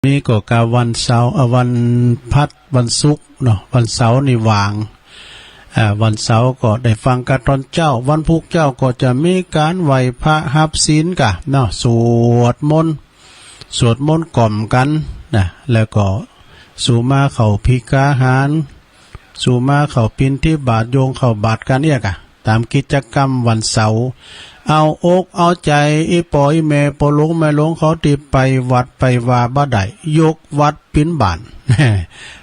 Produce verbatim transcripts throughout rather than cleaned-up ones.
นี้ก็กาวันเสาร์ เอ่อ วันพัด วันศุกร์เนาะ วันเสาร์นี่ว่าง อ่า วันเสาร์ก็ได้ฟังกาตอนเจ๊า วันพูกเจ๊าก็จะมีก๋านไหว้พระฮับศีลกาเนาะ สวดมนต์ สวดมนต์กล่อมกั๋นนะ แล้วก็สุมาเข้าภิกขาหาร สุมาเข้าปิณฑิบาต โยงเข้าบาตรกั๋นเอี้ยกา ต๋ามกิจกรรมวันเสาร์ เอาอกเอาใจ๋อี่ป้ออี่แม่ ป้อหลวงแม่หลวงเขาตี้ไปวัดไปวาบ่ได้ ยกวัดเป๋นบ้าน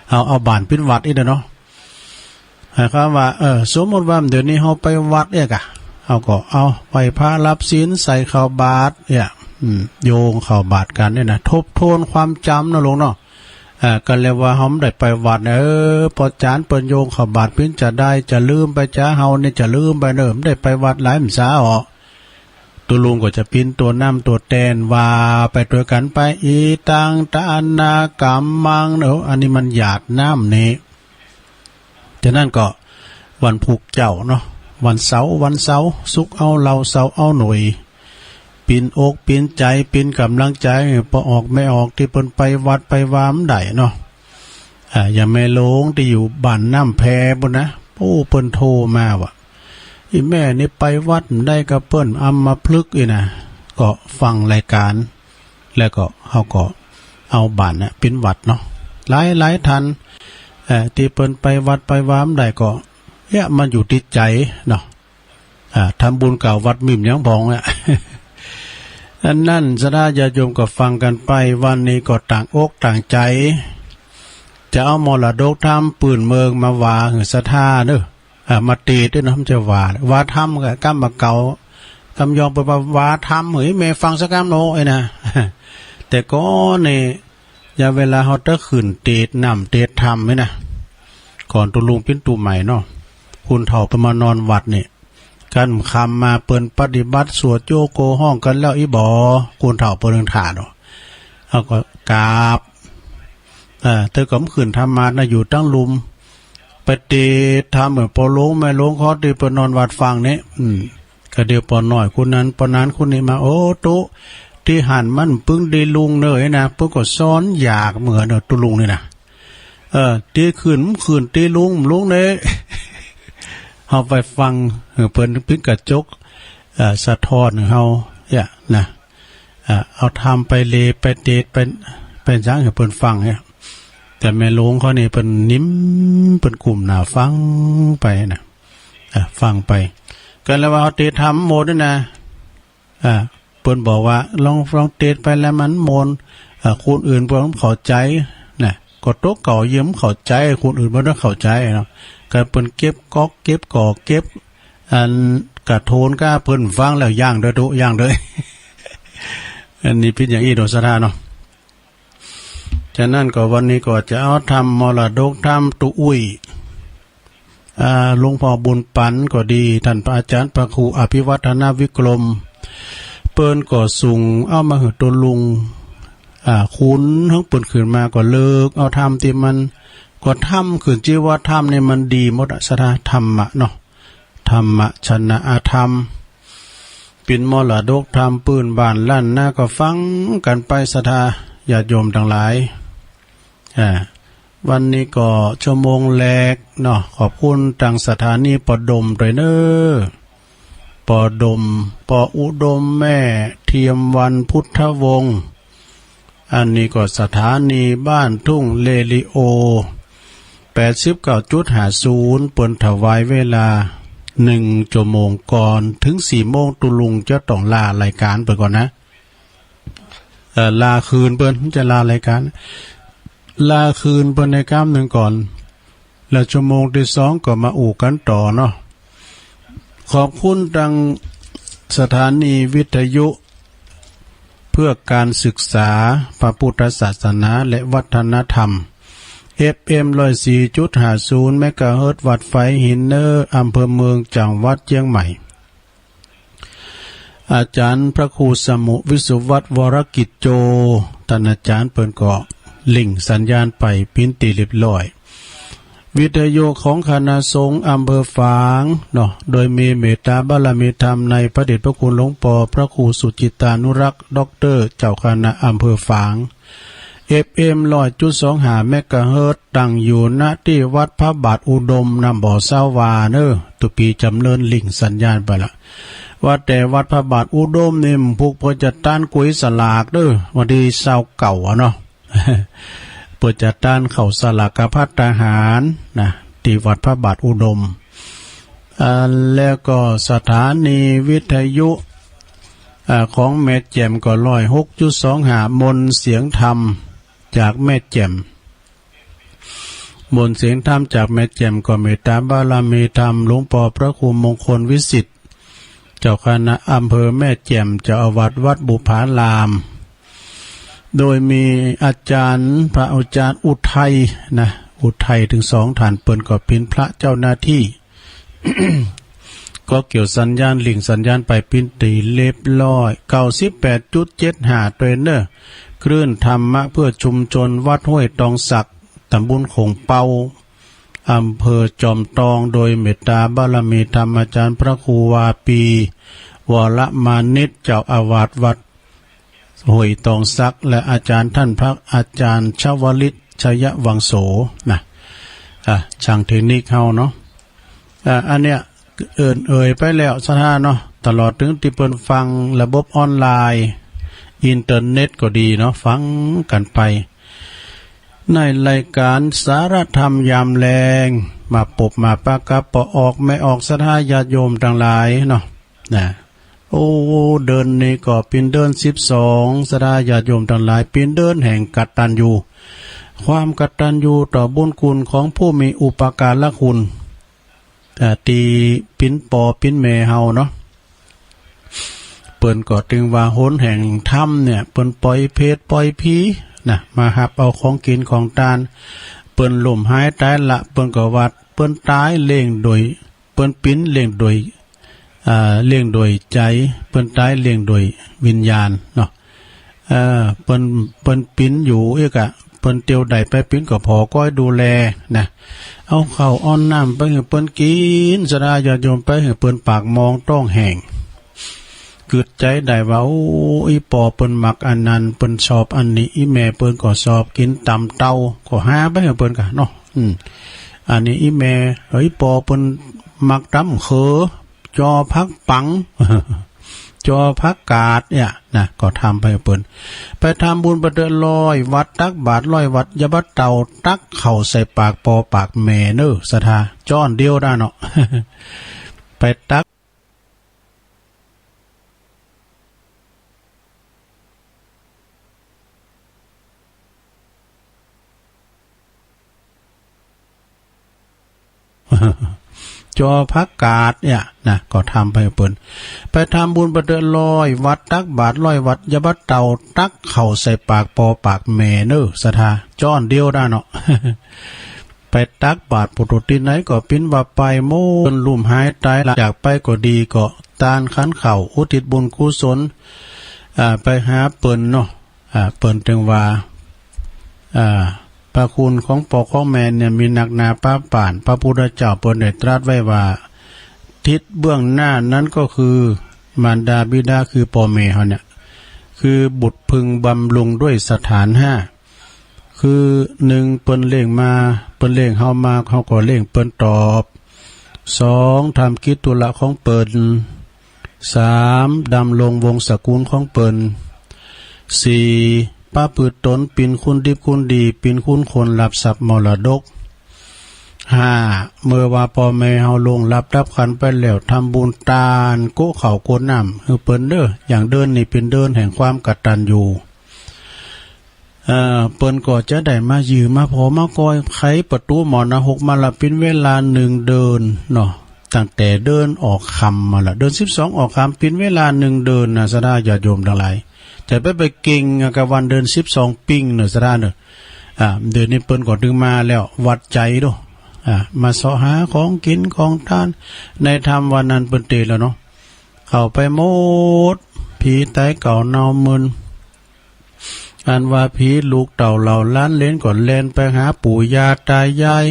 เอา เอาบ้านเป๋นวัดอี้เนาะ หมายความว่า เออ สมมุติว่าเดี๋ยวนี้เฮาไปวัดเอี้ยกา เฮาก็เอาไหว้พระฮับศีล ใส่เข้าบาตรเอี้ย อืม โยงเข้าบาตรกั๋นเนี่ยนะ ทบทวนความจ๋ำเนาะลุงเนาะ อ่า ก็เรียกว่าเฮาบ่ได้ไปวัดเนี่ย เออ ป้อจ๋ารย์เปิ้นโยงเข้าบาตรเป๋นจาใด จะลืมไปจา เฮาเนี่ยจะลืมไปเนาะ บ่ได้ไปวัดหลายพรรษาออก ตุ๊ลุงก็จะเป๋นตั๋วน้ำตั๋วแตนว่าไปตวยกั๋นไป อิตัง ทานะกัมมัง เนาะ อันนี้มันหยาดน้ำนี่ ฉะนั้นก็วันพูกเจ๊าเนาะ วันเสาร์ วันเสาร์ สุกร์เอาเหล้า เสาร์เอาหน่วย เป๋นอกเป๋นใจ๋ เป๋นก๋ำลังใจ๋ ป้อออกแม่ออกตี้เปิ้นไปวัดไปวาบ่ได้เนาะ อ่า อย่างแม่หลวงตี้อยู่บ้านน้ำแพปู้นนะ โอ้ เปิ้นโทรมาว่า อี่แม่นี่ไปวัดบ่ได้กับเปิ้น อัมพฤกษ์อี้นะ ก็ฟังรายก๋าน แล้วก็เฮาก็เอาบ้านเนี่ยเป๋นวัดเนาะ หลายๆ ท่าน เอ่อ ตี้เปิ้นไปวัดไปวาบ่ได้ก็ เนี่ย มันอยู่ตี้ใจ๋เนาะ อ่า ทำบุญเก่าวัดมิ่มยังผ่องเนี่ย อันนั้นศรัทธาญาติโยมก็ฟังกั๋นไป วันนี้ก็ต่างอกต่างใจ๋ จะเอามรดกธรรมปื้นเมืองมาว่าหื้อศรัทธาเนาะ อ่า มาเตศน์ด้วยเนาะ บ่ใจ้ว่า ว่าธรรมก็กำบ่าเก่า กำยองเปิ้นว่า ว่าธรรม เฮ้ย แม่ฟังสักกำเนาะ ไอ้นะ แต่ก่อนนี่ ยามเวลาเฮาตะขึ้นเตศน์น้ำเตศน์ธรรมนี่นะ ก่อนตุ๊ลุงเป๋นตุ๊ใหม่เนาะ คนเฒ่าเปิ้นมานอนวัดนี่ ก้านค่ำมาเปิ้นปฏิบัติสวดโยโกฮ้องกั๋นแล้วอี้บ่ คนเฒ่าเปิ้นนึ่งถ่าเนาะ เฮาก็กราบ เออ แต่ก่อนขึ้นธรรมาสน์นะ อยู่ตังลุ่ม ไปเตศน์ธรรม เออ ป้อหลวงแม่หลวงเขาตี้เปิ้นนอนวัดฟังนี่ อืม ก็เดี๋ยวป้อน้อยคนนั้นป้อหนานคนนี้มา โอ้ ตุ๊ ตี้หั้นมันปึ้งดีลุงเนยนะ เปิ้นก็สอนอยากเหมือน เออ ตุ๊ลุงนี่นะ เออ ตี้ขึ้น ขึ้นตี้ลุง ลุงเน่ย เฮาไปฟัง เออ เปิ้นเป๋นกระจก เอ่อ สะท้อนหื้อเฮาเนี่ยนะ เอ่อ เอาธรรมไปเลไปเตศน์ไป ไปสังหื้อเปิ้นฟังเนี่ย แต่แม่หลวงเขานี่เปิ้นนิ่ม เปิ้นก้มหน้าฟังไปนะ เอ่อ ฟังไป ก็แล้วว่าเฮาเตศน์ธรรมหมดนี่นะ อ่า เปิ้นบอกว่า ลอง ลองเตศน์ไปแล้วมันม่วน อ่า คนอื่นเปิ้นเข้าใจ๋นะ ก็ตุ๊เก่ายังบ่เข้าใจ๋ คนอื่นเปิ้นต้องเข้าใจ๋เนาะ ก็เปิ้นเก็บก๊อก เก็บก่อ เก็บ อันกระโถนก้า เปิ้นฟังแล้วย้างเต๊อะ ตุ๊ ย้างเต๊อะ อันนี้เป๋นอย่างอี้เนาะ ศรัทธาเนาะ ฉะนั้นก็วันนี้ก็จะเอาธรรมมรดกธรรมตุ๊อุ้ย อ่า หลวงพ่อบุญปั๋นก็ดี ต้านพระอาจ๋ารย์พระครูอภิวัฒนวิกรม เปิ้นก็ส่งเอามาหื้อตุ๊ลุง อ่า คุณหื้อเปิ้นขึ้นมาก็เลิกเอาธรรมตี้มัน ก็ธรรมขึ้นจื้อว่าธรรมนี่มันดีหมดอะ ศรัทธา ธรรมะเนาะ ธรรมะชนะอธรรม เป๋นมรดกธรรมปื้นบ้านล้านนา ก็ฟังกั๋นไป ศรัทธาญาติโยมตังหลาย อ่า วันนี้ก็ชั่วโมงแรกเนาะ ขอบคุณตางสถานีป้อดมตวยเน่อ ป้อดม ป้ออุดม แม่เทียมวรรณ พุทธวงศ์ อันนี้ก็สถานีบ้านทุ่งเรดิโอ แปดสิบเก้าจุดห้าศูนย์ เปิ้นถวายเวลาหนึ่งชั่วโมงก่อน เถิงสี่โมงตุ๊ลุงจะต้องลารายก๋านไปก่อนนะ เอ่อ ลาคืนเปิ้น บ่ใจ้ลารายก๋าน ลาคืนเปิ้นในกำนึ่งก่อน แล้วชั่วโมงตี้สองก็มาอู้กั๋นต่อเนาะ ขอบคุณตางสถานีวิทยุเพื่อการศึกษาพระพุทธศาสนาและวัฒนธรรม เอฟเอ็ม ร้อยสี่จุดห้าศูนย์ เมกะเฮิรตซ์ วัดฝายหินเน่อ อำเภอเมือง จังหวัดเจียงใหม่ อาจ๋ารย์พระครูสมุห์ วิสุวัฒน์ วรกิจโจ ต้านอาจ๋ารย์เปิ้นก็เล่งสัญญาณไปเป๋นตี้เรียบร้อย วิทยุของคณะสงฆ์อำเภอฝางเนาะ โดยมีเมตตาบารมีธรรมในพระเดชพระคุณหลวงป้อพระครูสุจิตตานุรักษ์ ด็อกเตอร์ เจ้าคณะอำเภอฝาง เอฟเอ็ม ร้อยจุดสองห้า เมกะเฮิรตซ์ ตั้งอยู่ ณ ตี้วัดพระบาทอุดม น้ำบ่อสาวาเน่อ ตุ๊ปี๋จ๋ำเริญหลิ้งสัญญาณไปละ ว่าแต่วัดพระบาทอุดมนี่ พวกเปิ้นจะต้านก๋วยสลากเน่อ วันตี้ซาวเก้าอะเนาะ เปิ้นจะต้านเข้าสลากภัตตาหารนะ ตี้วัดพระบาทอุดม อ่า แล้วก็สถานีวิทยุ อ่า ของแม่แจ่มก็ ร้อยหกจุดสองห้า มนต์เสียงธรรมจากแม่แจ่ม มนต์เสียงธรรมจากแม่แจ่มก็เมตตาบารมีธรรมหลวงป้อพระครูมงคลวิสิทธิ์ เจ้าคณะอำเภอแม่แจ่ม เจ้าอาวาสวัดบุพาราม โดยมีอาจ๋ารย์ พระอาจ๋ารย์อุทัยนะ อุทัยตึงสองท่าน เปิ้นก็เป๋นพระเจ้าหน้าตี้ ก็เกี่ยวสัญญาณ หลิ้งสัญญาณไปเป๋นตี้เรียบร้อย เก้าสิบแปดจุดเจ็ดห้า ตวยเน่อ คลื่นธรรมะเพื่อชุมชนวัดห้วยตองสัก ตำบลโข่งเปา อำเภอจอมตอง โดยเมตตาบารมีธรรมอาจ๋ารย์พระครูวาปี วรมานิช เจ้าอาวาสวัดห้วยตองสัก และอาจ๋ารย์ท่านพระอาจ๋ารย์ชวลิต ชยวังโส นะ อ่ะ ช่างเทคนิคเฮาเนาะ อ่ะ อันเนี้ย เอิ้นเอ่ยไปแล้วศรัทธาเนาะ ตลอดเถิงตี้เปิ้นฟังระบบออนไลน์ อินเทอร์เน็ตก็ดีเนาะ ฟังกั๋นไป ในรายก๋านสารธรรมยามแลง มาปบมาปะกับป้อออกแม่ออกศรัทธาญาติโยมตังหลายเนาะ นะ โอ้ เดือนนี้ก็เป๋นเดือนสิบสอง ศรัทธาญาติโยมตังหลาย เป๋นเดือนแห่งกตัญญู ความกตัญญูต่อบุญคุณของผู้มีอุปการะคุณ อ่า ตี้เป๋นป้อเป๋นแม่เฮาเนาะ เปิ้นก็ตึงว่าหนแห่งธรรมเนี่ย เปิ้นป่อยเผตป่อยผีนะ มาฮับเอาของกิ๋นของตาน เปิ้นล้มหายต๋ายละ เปิ้นก็ว่าเปิ้นต๋ายเล่งโดย เปิ้นปิ๊นเล่งโดย อ่า เล่งโดยใจ๋ เปิ้นต๋ายเล่งโดยวิญญาณเนาะ เออ เปิ้น เปิ้นปิ๊นอยู่เอกอะ เปิ้นเตียวใดไปปิ๊นก็ผ่อก้อยดูแลนะ เอาข้าวเอาน้ำไปหื้อเปิ้นกิ๋น ศรัทธาญาติโยม ไปหื้อเปิ้นปากมองต๊องแห้ง กึ๊ดใจ๋ได้ว่า โอ้ อี่ป้อเปิ้นมักอันนั้น เปิ้นชอบอันนี้ อี่แม่เปิ้นก็ชอบกิ๋นต๋ำเต้า ก็หาไปหื้อเปิ้นก่ะเนาะ อืม อันนี้อี่แม่ เอ้ย ป้อเปิ้นมักต๋ำเขือ จอผักปัง จอผักกาดเนี่ยนะ ก็ทำไปเปิ้น ไปทำบุญไปเต๊อะร้อยวัด ตักบาตรร้อยวัด อย่าบ่าเต่าตักเข้าใส่ปากป้อปากแม่เน่อศรัทธา จ้อนเดียวได้เนาะ ไปตัก จอผักกาดเนี่ยนะ ก็ทำไปเปิ้น ไปทำบุญไปเต๊อะร้อยวัด ตักบาตรร้อยวัด อย่าบ่าเต่าตักเข้าใส่ปากป้อปากแม่เน่อศรัทธา จ้อนเดียวได้เนาะ ไปตักบาตรปุถุตี้ไหนก็ปิ๊นว่าไปหมด เปิ้นลุ่มหายต๋ายละจากไปก็ดี ก็ตานขันข้าวอุทิศบุญกุศล อ่า ไปหาเปิ้นเนาะ อ่า เปิ้นตึงว่า อ่า พระคุณของป้อของแม่เนี่ยมีนักหนาปาปาน พระพุทธเจ้าเปิ้นได้ตรัสไว้ว่า ทิศเบื้องหน้านั้นก็คือมารดาบิดา คือป้อแม่เฮาเนี่ย คือบุตรพึงบำรุงด้วยสถานห้า คือหนึ่ง เปิ้นเลี้ยงมา เปิ้นเลี้ยงเฮามา เฮาก็เลี้ยงเปิ้นตอบ สอง ทำกิจธุระของเปิ้น สาม ดำรงวงศ์สกุลของเปิ้น สี่ ประพฤติตนเป๋นคนดิบคนดี เป๋นคนคนรับทรัพย์มรดก ห้า เมื่อว่าป้อแม่เฮาล่วงลับดับขันธ์ไปแล้ว ทำบุญตาน โกะข้าวโกะน้ำหื้อเปิ้นเน่อ อย่างเดือนนี้เป๋นเดือนแห่งความกตัญญู เอ่อ เปิ้นก็จะได้มายือมาผ่อมาก้อยไขประตู๋มรณะหกมาละเป๋นเวลาหนึ่งเดือนเนาะ ตั้งแต่เดือนออกค่ำมาละ เดือนสิบสองออกค่ำ เป๋นเวลาหนึ่งเดือนนะ ศรัทธาญาติโยมตังหลาย จะไปไปเก่งกับวันเดือนสิบสองปิงเน่อ ศรัทธาเน่อ อ่า เดี๋ยวนี้เปิ้นก็ตึงมาแล้ว วัดใจ๋โด อ่า มาเซาะหาของกิ๋นของตาน ในธรรมวันนั้นเปิ้นเตแล้วเนาะ เข้าไปหมด ผีต๋ายเก่าเน่ามึน อันว่าผีลูกเต้าเหล่าหลานเหลนก็แล่นไปหาปู่ย่าต๋ายาย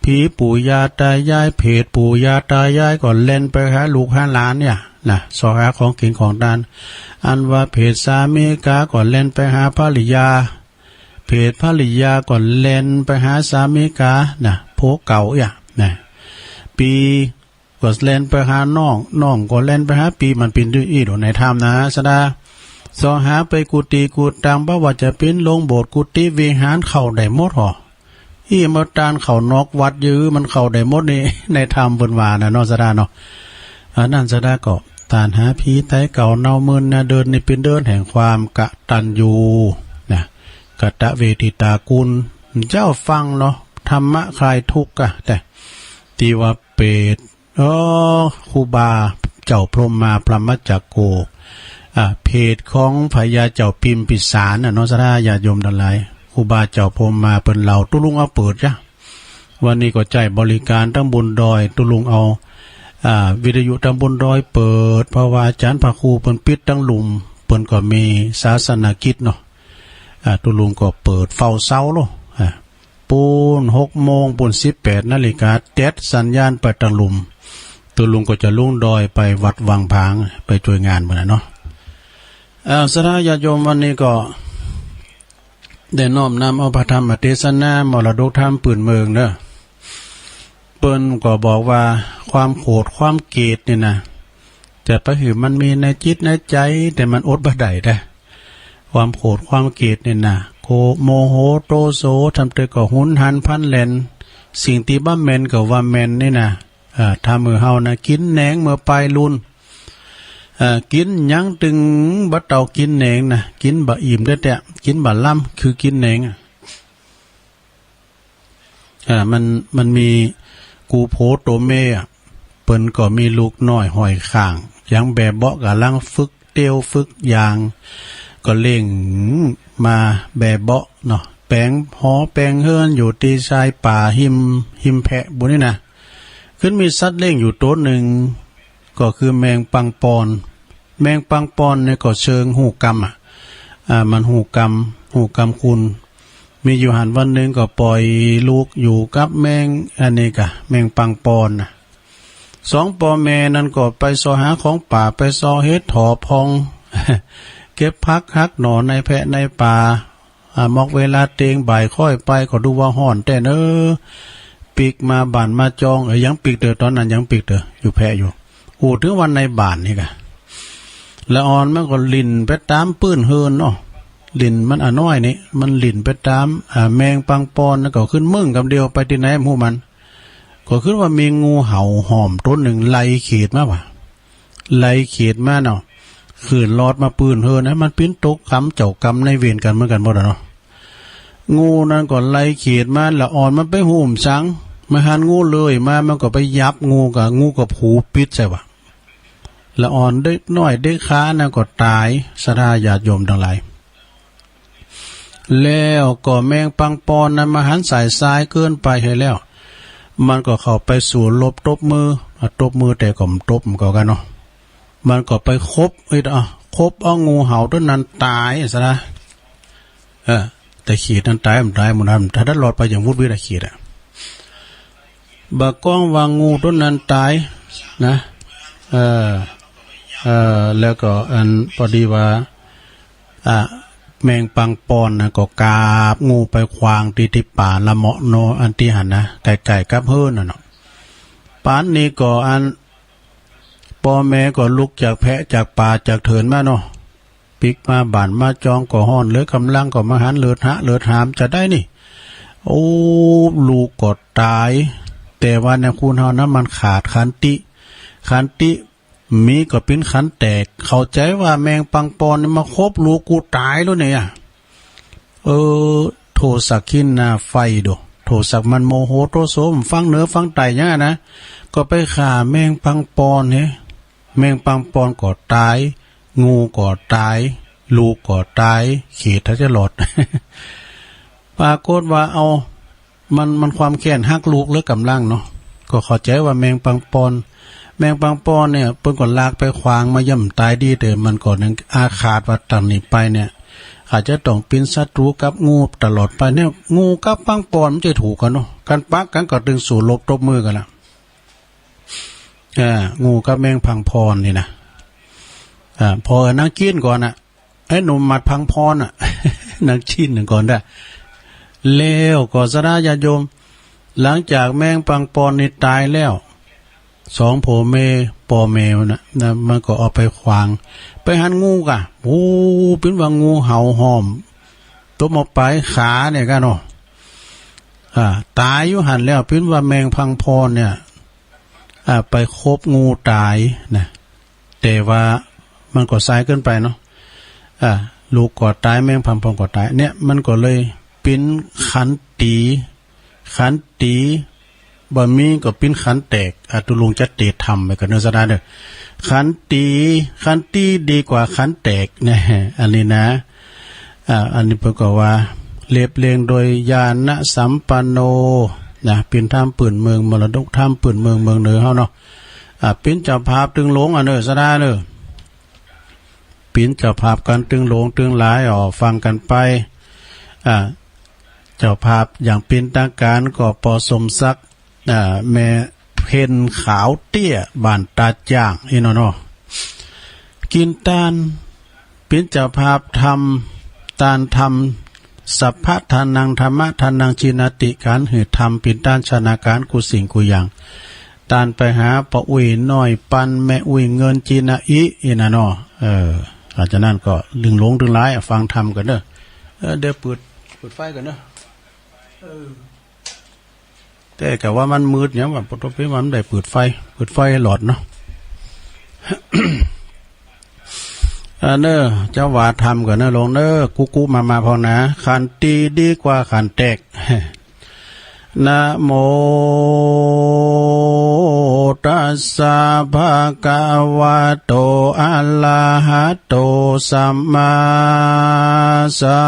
ผีปู่ย่าต๋ายาย เผตปู่ย่าต๋ายายก็แล่นไปหาลูกหาหลานเนี่ยนะ เซาะหาของกิ๋นของตาน อันว่าเผตสามีกาก็แล่นไปหาภริยา เพศภริยาก็แล่นไปหาสามีกา นะ ผัวเก่าเอี้ย นะ ปี๋ก็แล่นไปหาน้อง น้องก็แล่นไปหาปี๋ มันเป๋นอยู่อี้โดในถ้ำนะ สะดา ส่อหาไปกู้ตี้กู้ตาง บ่ว่าจะเป๋นโรงโบสถ์ กุฏิวิหาร เข้าได้หมดหอ อี้มาตานเข้านอกวัดยื้อ มันเข้าได้หมดนี่ ในถ้ำเปิ้นว่านะเนาะ สะดาเนาะ อันนั้นสะดาก็ ตานหาผีไตเก่าเนาเมินนาเดิน นี่เป๋นเดินแห่งความกตัญญูนะ กตเวทิตาคุณ เจ้าฟังเนาะ ธรรมะคลายทุกข์กะ แต่ตี้ว่าเปรต เออ ครูบาเจ้าพรหมมาพรหมจักโก อ่า เพศของพญาเจ้าพิมพิสารน่ะเนาะ สะดาญาติโยมตังหลาย ครูบาเจ้าพรหมมาเปิ้นเล่า ตุ๊ลุงเอาเปิดจ้ะ วันนี้ก็ใจ๊บริการตังบนดอย ตุ๊ลุงเอา อ่า วิทยุตังบนดอยเปิด เพราะว่าอาจ๋ารย์พระครูเปิ้นปิดตังลุ่ม เปิ้นก็มีศาสนกิจเนาะ อ่า ตุ๊ลุงก็เปิดเฝ้าเซ้าโล อ่า ปู๊นหกโมงปู๊น สิบแปดนาฬิกา เต็ดสัญญาณไปตังลุ่ม ตุ๊ลุงก็จะลงดอยไปวัดวังผาง ไปจ้วยงานเปิ้นน่ะเนาะ อ่า สะดาญาติโยม วันนี้ก็ได้น้อมนำเอาพระธรรมเตสนามรดกธรรมปื้นเมืองเนาะ เปิ้นก็บอกว่าความโขดความเกลียดนี่นะ จะไปหื้อมันมีในจิตในใจ๋ แต่มันอดบ่ได้เด้อ ความโขดความเกลียดนี่นะ โก โมโหโตโส ทำเตอก็หุนหันพลันแล่น สิ่งตี้บ่แม่นก็ว่าแม่นนี่นะ เอ่อ ถ้าเมื่อเฮานะ กิ๋นแหนงเมื่อปลายรุ่น เอ่อ กิ๋นหยังตึงบ่เต้ากิ๋นแหนงนะ กิ๋นบ่อิ่มแต๊ๆ กิ๋นบ่ล้ำ คือกิ๋นแหนงอะ อ่า มัน มันมีกู่ผัวตั๋วเมย์อะ เปิ้นก็มีลูกน้อยห้อยข้าง ยังแบ่เบาะ ก่ำลังฝึกเตียวฝึกยาง ก็เร่งมาแบ่เบาะเนาะ แป๋งหอแป๋งเฮือนอยู่ตี้ชายป่าฮิม ฮิมแพะบุนี่นะ ขึ้นมีสัตว์เลี้ยงอยู่ตั๋วนึ่ง ก็คือแมงปังปอน แมงปังปอนเนี่ยก็เชิงฮู้กำอะ อ่า มันฮู้กำ ฮู้กำคุณ มีอยู่หั้นวันนึ่งก็ป่อยลูกอยู่กับแมง อันนี้กะ แมงปังปอนน่ะ สองป้อแม่นั้นก็ไปเซาะหาของป่า ไปเซาะเห็ดถอบพอง เก็บผักหักหน่อในแพะในป่า อ่า มอกเวลาเต็งบ่ายค่อยไป ก็ดูว่าฮ้อนแต๊เนาะ ปิ๊กมาบ้านมาจอง เอ้ย ยังปิ๊กเต๊อะ ต๋อนนั้นยังปิ๊กเต๊อะ อยู่แพะอยู่ อู้ เถิงวันในบ้านนี่กะ ละอ่อนมันก็หลิ้นไปต๋ามปื้นเฮือนเนาะ หลิ้นมันอะน้อยนี่ มันหลิ้นไปต๋าม อ่า แมงปังปอนนั้นก็ขึ้นมึ่งกำเดียว ไปตี้ไหนบ่ฮู้มัน ก็ขึ้นว่ามีงูเห่าหอมตั๋วนึ่งไล่เขียดมาว่ะ ไล่เขียดมาเนาะ ขึ้นลอดมาปื้นเฮือนนะ มันเป๋นตั๋วกรรมเจ้ากรรมนายเวรกั๋นเหมือนกั๋นหมดอะเนาะ งูนั้นก็ไล่เขียดมา ละอ่อนมันไปฮู้บ่สัง มาหันงูเลื้อยมา มันก็ไปหยับงูกะ งูก็ผูปิดใส่ว่ะ ละอ่อนเด็กน้อยเด็กขานั้นก็ต๋าย สะดาญาติโยมตังหลาย แล้วก็แมงปังปอนนั้นมาหันสายซายเกินไปหื้อแล้ว มันก็เข้าไปสู่หลบตบมือ อ่ะ ตบมือแต่ก็บ่ตบมันก็กั๋นเนาะ มันก็ไปขบ เอ้ย อ่ะ ขบเอางูเห่าตั๋วนั้นต๋ายสะดา เออ แต่เขียดนั้นต๋ายบ่ต๋าย หมู่นั้น ถ้าดันรอดไปอย่างวุดวิดอะเขียดอะ บ่าก้องว่างูตั๋วนั้นต๋ายนะ เออ เออ แล้วก็อันปอดีว่า อ่ะ แมงปังปอนนะก็กาบงูไปขว้างตี้ ตี้ป่าละเมาะเนาะ อันตี้หั้นนะ ใก้ๆ กับเฮือนน่ะเนาะ ป๋านนี้ก็อัน ป้อแม่ก็ลุกจากแพะจากป่าจากเถินมาเนาะ ปิ๊กมาบ้านมาจองก็ฮ้อนเหลือก๋ำลัง ก็มาหันเลิดหะเลิดหามจะได้นี่ โอ้ ลูกก็ต๋าย แต่ว่าในคนเฮานั้นมันขาดขันติ ขันติมีก็เป๋นขันแตก เข้าใจ๋ว่าแมงปังปอนนี่มาขบลูกกูต๋ายแล้วเนี่ย เออ โทสะขิณาไฟโด โทสะมันโมโหโตโส บ่ฟังเหนือฟังใต้หยังอะนะ ก็ไปฆ่าแมงปังปอนเฮ้ แมงปังปอนก็ต๋าย งูก็ต๋าย ลูกก็ต๋าย เขียดถ้าจะรอด ปรากฏว่าเอา มัน มันความแค้นฮักลูกเหลือก๋ำลังเนาะ ก็เข้าใจ๋ว่าแมงปังปอน แมงปังปอนเนี่ย เปิ้นก็ลากไปขว้างมา ย่อมต๋ายดี แต่มันก็ยังอาฆาตว่าตางนี้ไปเนี่ย อาจจะต้องเป๋นศัตรู๋กับงูตลอดไปเนี่ย งูกับปังปอนมันจะถูกกั๋นเนาะ กั๋นปะกั๋นก็ตึงสู้รบตบมือกั๋นละ อ่า งูกับแมงปังปอนนี่นะ อ่า ปอนังกรี๊ดก่อนน่ะ ไอ้หนุ่มหมัดปังปอนน่ะ นังกรี๊ดหนึ่งก่อนได้ แล้วก็ศรัทธาญาติโยม หลังจากแมงพังปอนนี่ต๋ายแล้ว สองผัวเมีย ป้อแม่มันน่ะ นะ มันก็เอาไปขว้าง ไปหันงูก่ะ โอ้ ปิ้นว่างูเห่าห้อม ตบเอาป๋ายขาเนี่ยก่ะเนาะ อ่า ต๋ายอยู่หั้นแล้ว ปิ้นว่าแมงพังปอนเนี่ย อ่า ไปคบงูต๋ายนะ แต่ว่ามันก็สายเกินไปเนาะ อ่า ลูกก็ต๋าย แมงพังปอนก็ต๋าย เนี่ย มันก็เลยปิ้นขันตี ขันตี บ่มีก็ปิ้นขันแตก อ่า ตุ๊ลุงจะเตะทำไปก่อนเนาะศรัทธาเนาะ ขันตี ขันตีดีกว่าขันแตกนะ อันนี้นะ อ่า อันนี้เปิ้นก็ว่า เรียบเรียงโดยญาณสัมปันโน นะ เป๋นธรรมปื้นเมือง มรดกธรรมปื้นเมือง เมืองเหนือเฮาเนาะ อ่า เป๋นเจ้าภาพตึงหลวง อ่ะเนาะศรัทธาเนาะ เป๋นเจ้าภาพกั๋นตึงหลวงตึงหลาย อ่อ ฟังกั๋นไป อ่า เจ้าภาพอย่างเป๋นตางก๋านก็ป้อสมศักดิ์ อ่า แม่เพ็ญขาวเตี้ย บ้านตาจ้าง อี้เนาะเนาะ กิ๋นตาน เป๋นเจ้าภาพทำตานธรรม สัพพะทานัง ธัมมะทานัง จีณาติ ก๋านหื้อธรรมเป๋นตานชนะก๋านกู้สิ่งกู้อย่าง ตานไปหาป้ออุ๊ยน้อยปัน แม่อุ๊ยเงิน จีณาอิ อี้นะเนาะ เออ หลังจากนั้นก็ตึงหลวงตึงหลาย ฟังธรรมกั๋นเนาะ เออ เดี๋ยวเปิด เปิดไฟก่อนเนาะ เออ แต่กะว่ามันมืดเนี่ยว่า ปะโตเปมันได้เปิดไฟ เปิดไฟหลอดเนาะ อ่า เนาะ เจ้าว่าธรรมก่อนเนาะ ลงเนาะ กุ๊กกุ๊กมามาพองนะ ขันตีดีกว่าขันแตก นะโมตัสสะ ภะคะวะโต อะระหะโต สัมมาสั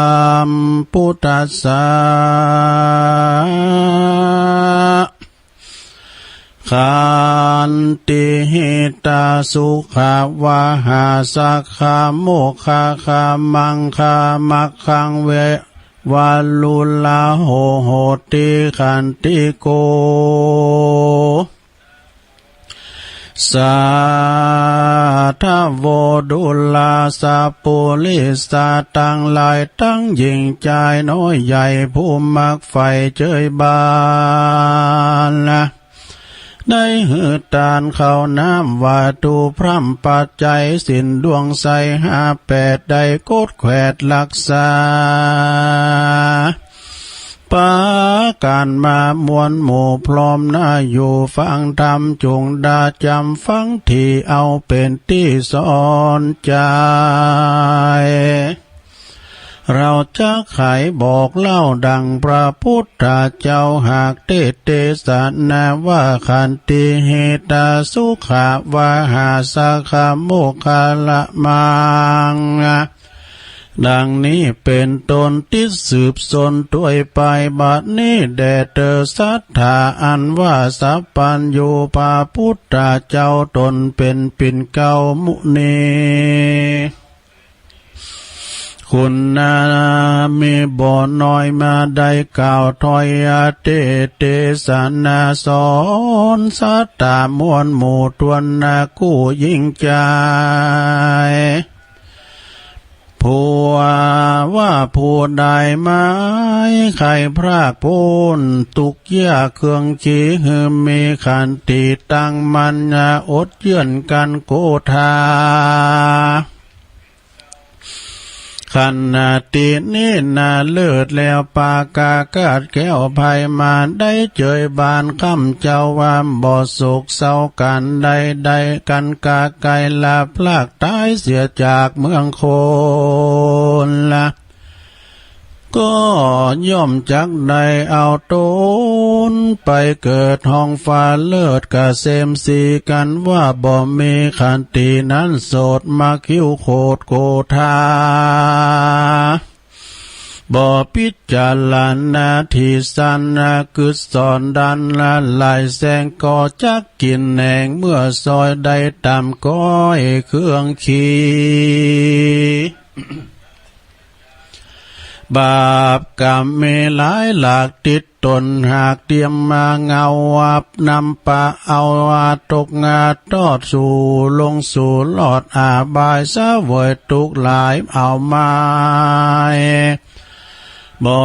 มพุทธัสสะ ขันติ หิตา สุขะ วาหา สักขะ โมกขะ ขะมัง ขะมักขัง เว วะรุละ โห โหติ ขันติโก สาธะโว ดูราสะปุริสะ ตังหลายตังหญิงจายน้อยใหญ่ ผู้มักใฝ่เจยบาน ได้หื้อตานข้าวน้ำวัตถุพร่ำปัจจัย สิ้นดวงใสห้าแปด ได้กดแขวดฮักษา ปากั๋นมามวลหมู่พร้อมหน้าอยู่ฟังธรรม จุ่งดาจ๋ำฟังตี้เอาเป๋นตี้สอนใจ๋ เราจักไขบอกเล่าดังพระพุทธเจ้าหากเตสน์เตสนาว่า ขันติ หิตา สุขะ วาหา สักขะ โมกขะ ขะมัง ดังนี้เป๋นต้น ติดสืบสนตวยไป บัดนี้แด่เตอศรัทธา อันว่าสัพพัญญูพระพุทธเจ้าตนเป๋นปิ่นเกล้ามุนี คุณนามีบ่น้อยมาได้กล่าวถ้อยเตสน์เตสนาสอนศรัทธามวลหมู่ตวนนากู้ยิ่งใจ๋ ผัวว่าผู้ใดหมายใค่พรากพู้นตุ๊กข์ยากเคืองขี้ หื้อมีขันติตั้งมั่น อย่าอดเยื่อนกั๋นโกธา ขันตินี้นาเลิศแล้ว ปากากัดแคล้วภัยมาร ได้เจยบานคำเจ้าว่า บ่โศกเศร้ากั๋น ได้ได้กั๋นกาไกล ลาพลากต๋ายเสียจากเมืองคนละ ก็ย่อมจักได้เอาตนไปเกิดห้องฟ้าเลิศ เกษมสีกั๋นว่าบ่มีขันตินั้น โสดมาคิ้วโขดโกธา บ่พิจารณาที่สันนะ กึศรดันละหลายแสง ก็จักกิ๋นแหนงเมื่อซอย ได้ต๋ามก้อยเครื่องขี บาปกรรมมีหลายหลากติดตน หากเตียมมาเงาอับนำปะเอาอาตกงาตอดสู่ลงสู่รอดอาบาย เสวยตุ๊กข์หลายเอาไม้ บ่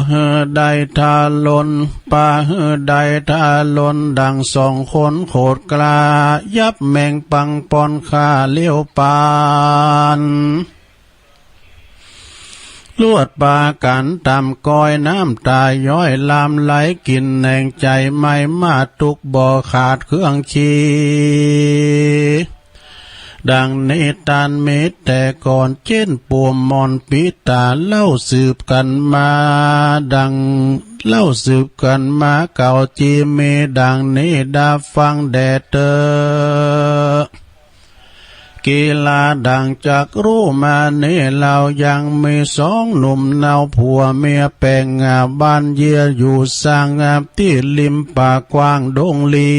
หื้อ ได้ทะลน ปาหื้อได้ทะลนดั่งสองคนโขดกล้า ยับแมงปังปอนฆ่าเลี้ยวปาน ลวดปากั๋นต่ำก้อย น้ำต๋าย้อยหลั่งไหล กิ๋นแหนงใจ๋ไม่มา ตุ๊กข์บ่ขาดเครื่องชี ดังนี้ตันมีแต่ก่อน เจ๊นปูมม่อนปิดต๋า เล่าสืบกั๋นมา ดัง เล่าสืบกั๋นมาเก่า จีมีดังนี้ ดาฟังแด่เต๊อะ กีฬาดั่งจักฮู้มานี้ เฮายังมีสองหนุ่มเนา ผัวเมียแป๋ง บ้านเยียะอยู่สร้าง ตี้ริมป่ากว้างดงหลี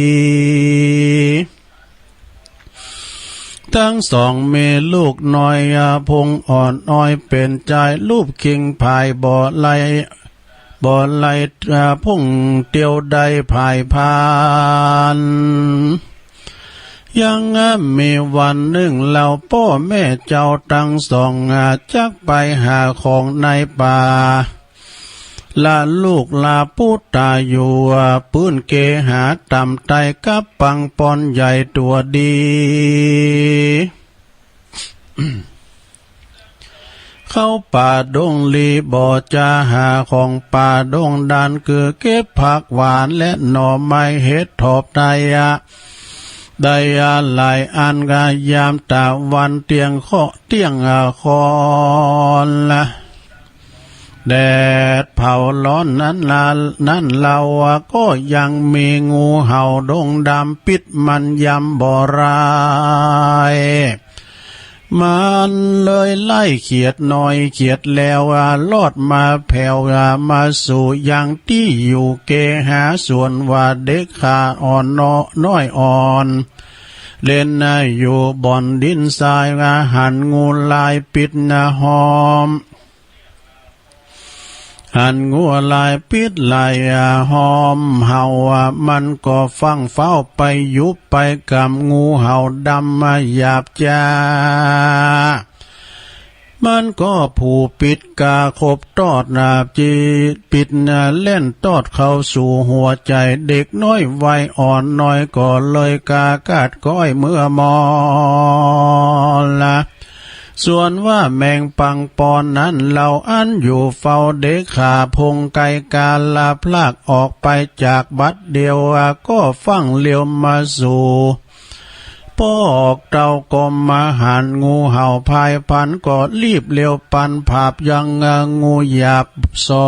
ตึงสองมีลูกน้อย พงอ่อนน้อยเป๋นจาย ลูกคิงผายบ่ไหล่ บ่ไหล่ พงเตียวได้ผายผ่าน ยังมีวันนึ่ง เฮาป้อแม่เจ้าตึงสอง จักไปหาของในป่า ละลูกลาปุตตาอยู่ ปื้นเกหาต่ำไต้ กับปังปอนใหญ่ตั๋วดี เข้าป่าดงหลีบ่จา หาของป่าดงดาน คือเก็บผักหวานและหน่อไม้ เห็ดถอบไต้ ได้หลายอัน กะยามตะวันเตี้ยงเคาะ เตี้ยงคอนละ แดดเผาฮ้อนนั้นละ นั้นเฮาก็ยังมีงูเห่าดงดำ ปิ๊ดมันยำบ่ร้าย มันเลยไล่เขียดน้อยเขียดแหลว ลอดมาแผ่ว มาสู่ยังตี้อยู่เกหา ส่วนว่าเด็กข้าอ่อนน้อยอ่อน เล่นอยู่บ่อนดินทราย หันงูลายปิ๊ดหอม หันงูลายปิ๊ดลายหอมเห่า มันก็ฟั่งฟ้าวไปหยุบไปกำ งูเห่าดำหยาบจ๊า มันก็ผูกปิ๊ดกาขบตอด จีปิ๊ดแล่นตอดเข้าสู่หัวใจ๋ เด็กน้อยวัยอ่อนน้อย ก็เลยกล้าก้าดก้อยเมื่อมอละ ส่วนว่าแมงปังปอนนั้น เฮาอันอยู่เฝ้าเด็กข้าพงไกล กาลพลากออกไปจากบัดเดียว ก็ฟั่งเลี้ยวมาสู่ ปอกเต้ากรมหัน งูเห่าพายพันก็รีบเลี้ยวปันผาบยัง งูหยาบส่อ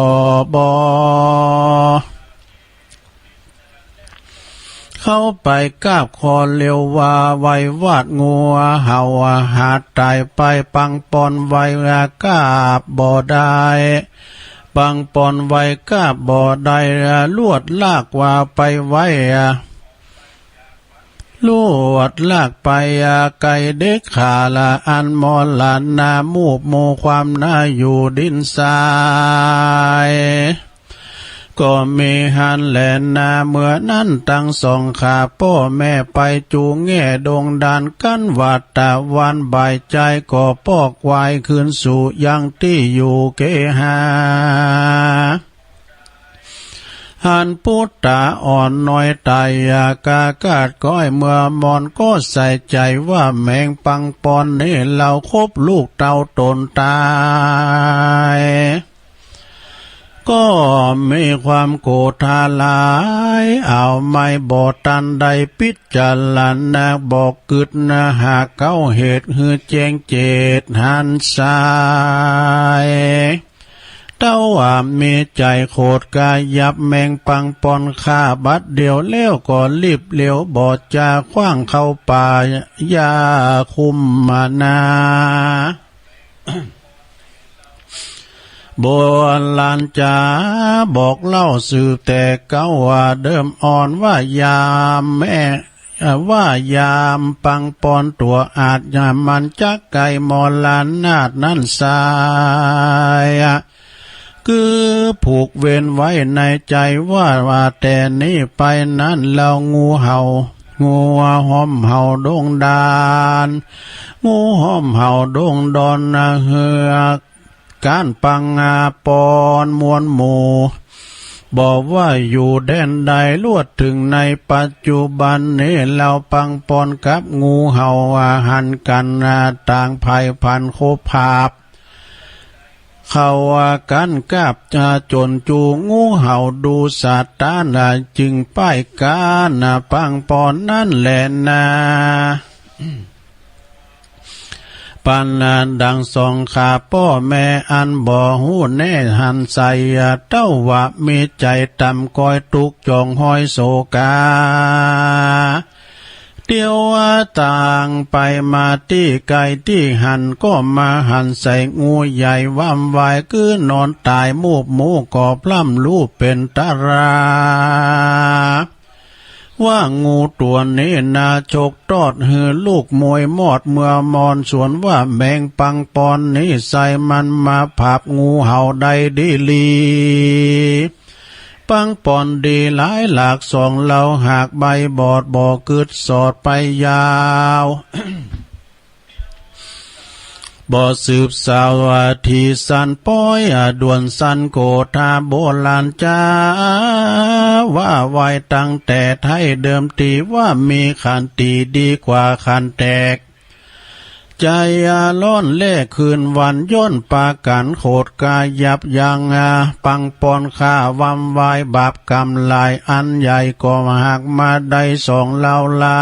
บ่ เข้าไปกราบคอเร็วว่า ไหว้วาด งูเห่าหาดต๋ายไป ปังปอนไหว้กราบบ่ได้ ปังปอนไหว้กราบบ่ได้ ลวดลากว่าไปไว้ ลวดลากไปไกลเด็กข้าละ อันมรณามูบหมู่ความนาอยู่ดินทราย ก็มีหั้นแลนา เมื่อนั้นตึงสองข้าป้อแม่ไปจูแง่ดงดาน กั๋นว่าตะวันบ่ายจาย ก็ปอกวายคืนสู่ยังตี้อยู่เกหา หันปุตตาอ่อนน้อยต๋ายกล้าก้าดก้อยเมื่อมอน ก็ใส่ใจ๋ว่าแมงปังปอนนี้ เฮาคบลูกเต้าต๋นต๋าย ก็มีความโกธาหลาย เอาไม้บ่ตันได้ปิ๊ดจารณา บ่กึ๊ดหาเก๊าเหตุหื้อแจ้งเจตหันสาย เต้าว่ามีใจ๋โขดกายับแมงปังปอนข้าบัดเดียว แล้วก็รีบเร็วบ่จา ขว้างเข้าป่าหญ้าคุ้มมานา โบราณจ๋า บอกเล่าสืบแต่เก๊าว่าเดิมอ่อน ว่ายามแม่ ว่ายามปังปอนตั๋วอาจ มันจักไกลมรณาถนั้นสาย คือผูกเวรไว้ในใจ๋ว่า ว่าแต่นี้ไปนั้น เฮางูเห่า งูห้อมเห่าดงดาน งูห้อมเห่าดงดอนเฮือก ก๋านปังปอนมวลหมู่ บ่ว่าอยู่แดนใด ลวดเถิงในปัจจุบันนี้ เฮาปังปอนกับงูเห่าหันกั๋นต่างไพร่ผันโคบผาบ เขากั๋นกาบจ๋นจู๋ งูเห่าดูสะตานจึงป้ายก๋านปังปอนนั้นแลนา ปันดังสองข้าป้อแม่อันบ่ฮู้แน่หันใส่ เต้าว่ามีใจ๋ต่ำก้อยตุ๊กจ๋องห้อยโศกา เตียวต่างไปมาตี้ใก้ตี้หัน ก็มาหันใส่งูใหญ่ว่ำวาย กื้อนอนต๋ายมูบหมู่ ก็พร่ำฮู้เป๋นต๋ารา ว่างูตั๋วนี้นา ฉกตอดหื้อลูกมวยมอดเมือมอน ส่วนว่าแมงปังปอนนี้ ใส่มันมาผาบงูเห่าได้ดีหลี ปังปอนดีหลายหลากสอง เฮาหากใบบอดบ่กึ๊ดสอดไปยาว บ่สืบสาวทีสันป้อย ด่วนสันโกธาโบราณจ๋า ว่าไว้ตั้งแต่ไท้เดิมตี้ ว่ามีขันติดีกว่าขันแตก ใจ๋ร้อนแล่คืนวัน ย้อนปากั๋นโขดก๋ายับยั้ง ปังปอนข้าว่ำวาย บาปกรรมหลายอันใหญ่ ก็หากมาได้สองเฮาลา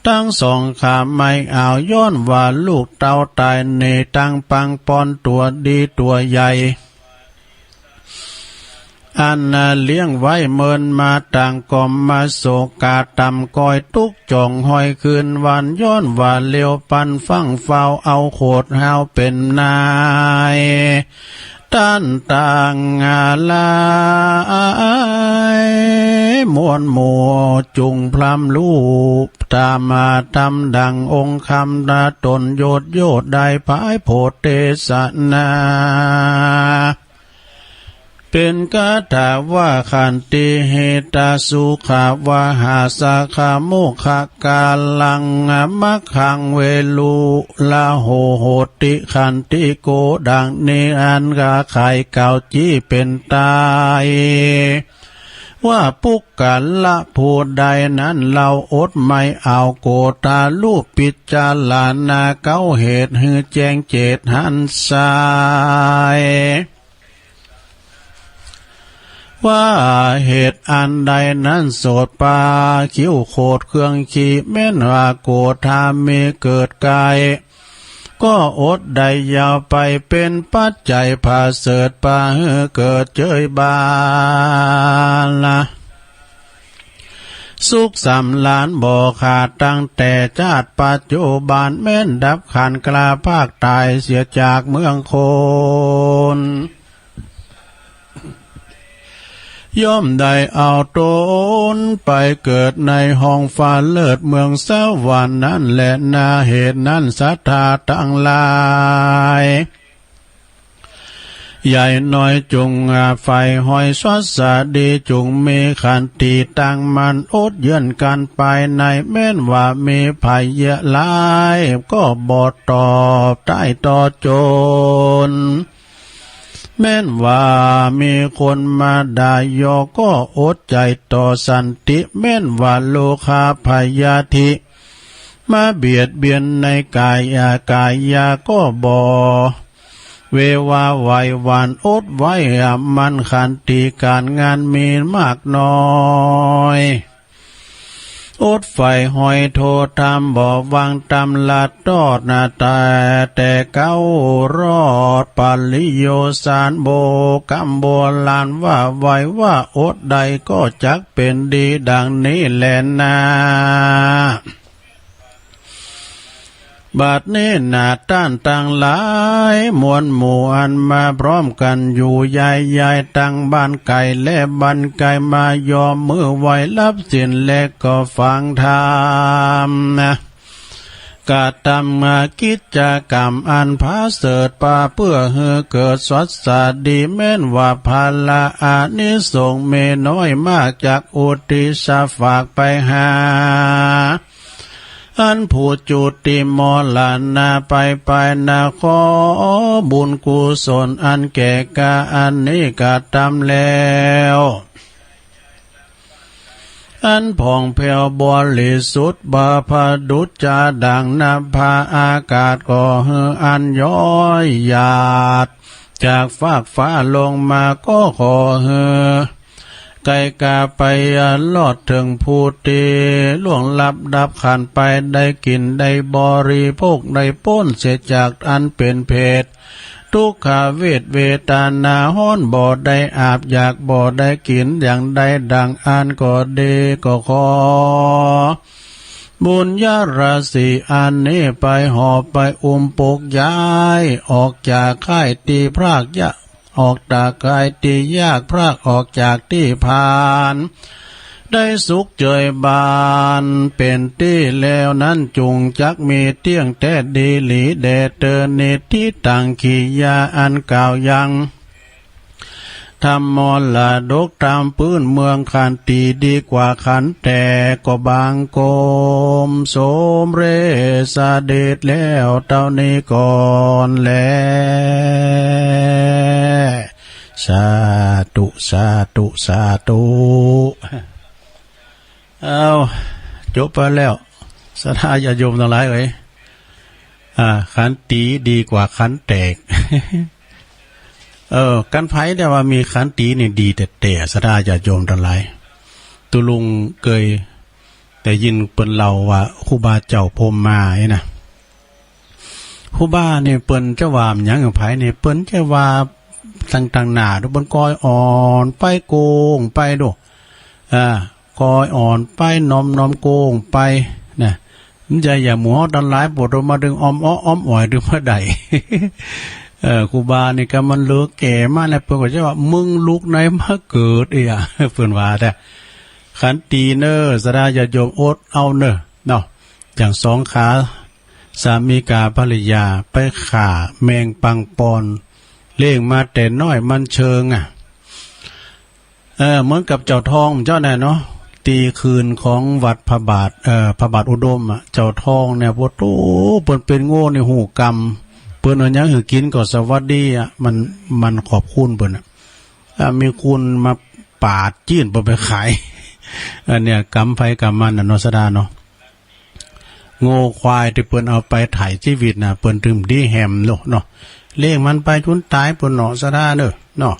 ตึงสองข้าไม่เอา ย้อนว่าลูกเต้าต๋ายเน่ ตึงปังปอนตั๋วดีตั๋วใหญ่ อันเลี้ยงไว้เมินมาต่างก็มาโศกา ต่ำก้อยตุ๊กจ๋องห้อยคืนวัน ย้อนว่าเลียวปันฟั่งเฝ้า เอาโขดเฮาเป๋นนาย ต้านต่างหลายมวลหมู่ จุ่งพร่ำฮู้ต๋ามธรรมดั่งองค์คำ ต๋นโยชน์โยชน์ได้ผายโผดเตสนา เป๋นคาถาว่า ขันติเหตาสุขาวาหาสาขามุขกาลัง มัคคังเวรุละโหโหติ ขันติโก ดังนี้อันกาไขเก่าจี้เป๋นต๋าย ว่าปุคคละผู้ใดนั้น เฮาอดไม่เอาโกธา ลูกปิจารณาเก้าเหตุ หื้อแจ้งเจตหันใส่ ว่าเหตุอันใดนั้น โสดปาคิ้วโขดเครื่องขี้ แม่นว่าโกธามีเกิดไกล ก็อดได้เยาว์ไป เป๋นปัจจัยผาเสริฐ ปาหื้อเกิดเจยบาล สุขสำราญบ่ขาดตั้งแต่จาติปัจจุบัน แม่นดับขันธ์กล้าพรากต๋ายเสียจากเมืองคน ย่อมได้เอาต๋นไปเกิดในห้องฟ้าเลิศเมืองสวรรค์นั้นแลนา เหตุนั้นศรัทธาตังหลาย ใหญ่น้อยจุ่งใฝ่หอยสวัสดี จุ่งมีขันติตั้งมั่น อดเยื่อนกั๋นไปใน แม้นว่ามีภัยเยียะร้าย ก็บ่ตอบใต้ต่อโจร แม้นว่ามีคนมาด่ายอ ก็อดใจ๋ต่อสันติ แม้นว่าโรคาพยาธิ มาเบียดเบียนในก๋ายาก๋ายา ก็บ่เววาไหวหวั่น อดไว้มั่นขันติ ก๋านงานมีมากน้อย อดใฝ่หอยโทษธรรม บ่วางต๋ามลัดตอดนา แต่ แต่เก๊ารอดปริโยสาร โบกำโบราณว่าไว้ว่า อดได้ก็จักเป๋นดีดังนี้แลนา บัดนี้นาต้านตังหลายมวลหมู่อันมาพร้อมกั๋นอยู่ ใหญ่ๆ ตังบ้านไก๋และบ้านไก๋ มายอมมือไหว้ฮับศีล และก็ฟังธรรม กระตำกิจกรรมอันผาเสริฐปา เปื้อหื้อเกิดสวัสดี แม้นว่าผละอานิสงส์มีน้อยมาก จักอุทิศฝากไปหา อันผู้จุติมรณะไปไปนะ ขอบุญกุศลอันแก่กล้าอันนี้กระทำแล้ว อันผ่องแผ้วบริสุทธิ์ ประดุจจะดั่งนภาอากาศ ก็หื้ออันย้อยหยาดจากฟากฟ้าลงมา ก็ขอหื้อ ไกลกาไปรอดเถิงผู้ตี้ล่วงลับดับขันไป ได้กิ๋นได้บริโภค ได้ป๊นเสียจากอันเป๋นเปรต ทุกขเวทเวทนาฮ้อน บ่ได้อาบอยากบ่ได้กิ๋นอย่างใดดั่งอั้นก็ดี ก็ขอบุญญาราศีอันนี้ไปหอบไปอุ้มปุกย้ายออกจากค่ายตี้พรากยาก ออกจากค่ายตี้ยาก พรากออกจากตี้ผ่าน ได้สุขเจยบานเป๋นตี้แล้วนั้น จุ่งจักมีเตี้ยงแต๊ดีหลีแด่เตอ นิฏฐิตัง กิริยาอันกล่าวยัง ธรรมมรดกธรรมปื้นเมือง ขันตีดีกว่าขันแตก ก็บังคมสมเร็จเสด็จแล้วเต้านี้ก่อนแล สาธุ สาธุ สาธุ เอา จบไปแล้ว ศรัทธาญาติโยมตังหลายเอ๋ย อ่า ขันตีดีกว่าขันแตก เออ กันไผแต่ว่ามีขันตีนี่ดีแต๊ๆ ศรัทธาญาติโยมตังหลาย ตุ๊ลุงเกยได้ยินเปิ้นเล่าว่าครูบาเจ้าพรหมมานี่นะ ครูบานี่เปิ้นจะว่าหยังไผนี่ เปิ้นจะว่าตังๆ หน้าดู เปิ้นก้อยอ่อนไปโก้งไปดู อ่า ก้อยอ่อนไป น้อมๆ โก้งไปนะ มันจะอย่าหมู่เฮาตังหลาย ปวดตัวมาดึงอ้อมอ้ออ้อมอ่อยดึงมาได้ เออ ครูบานี่ก็มันเหลือแก่มาแล้ว เปิ้นก็จะว่า มึงลุกไหนมาเกิดเอีย เปิ้นว่าแต่ ขันตีเน่อ ศรัทธาญาติโยมอดเอาเน่อ เนาะ อย่างสองขา สามีกาภริยาไปฆ่าแมงปังปอน เลี้ยงมาแต่น้อยมันเชิงอ่ะ เออ เหมือนกับเจ้าทองเจ้าน่ะเนาะ ตี้คืนของวัดพระบาท เอ่อ พระบาทอุดมอ่ะ เจ้าทองเนี่ย โอ้โห เปิ้นเป๋นโง่ในหูกำ เปิ้นเอาหยังหื้อกิ๋นก็สวัสดีอ่ะ มัน มันขอบคุณเปิ้นอ่ะ อ่ะ มีคนมาปาดจี้นเปิ้นไปขาย อันเนี้ยกรรมไผกรรมมันน่ะเนาะ ศรัทธาเนาะ โง่ควายตี้เปิ้นเอาไปไถ่ชีวิตน่ะ เปิ้นตึงดีแหมโลดเนาะ เลี้ยงมันไปจุนต๋ายปุ้นเนาะ ศรัทธาเน่อ เนาะ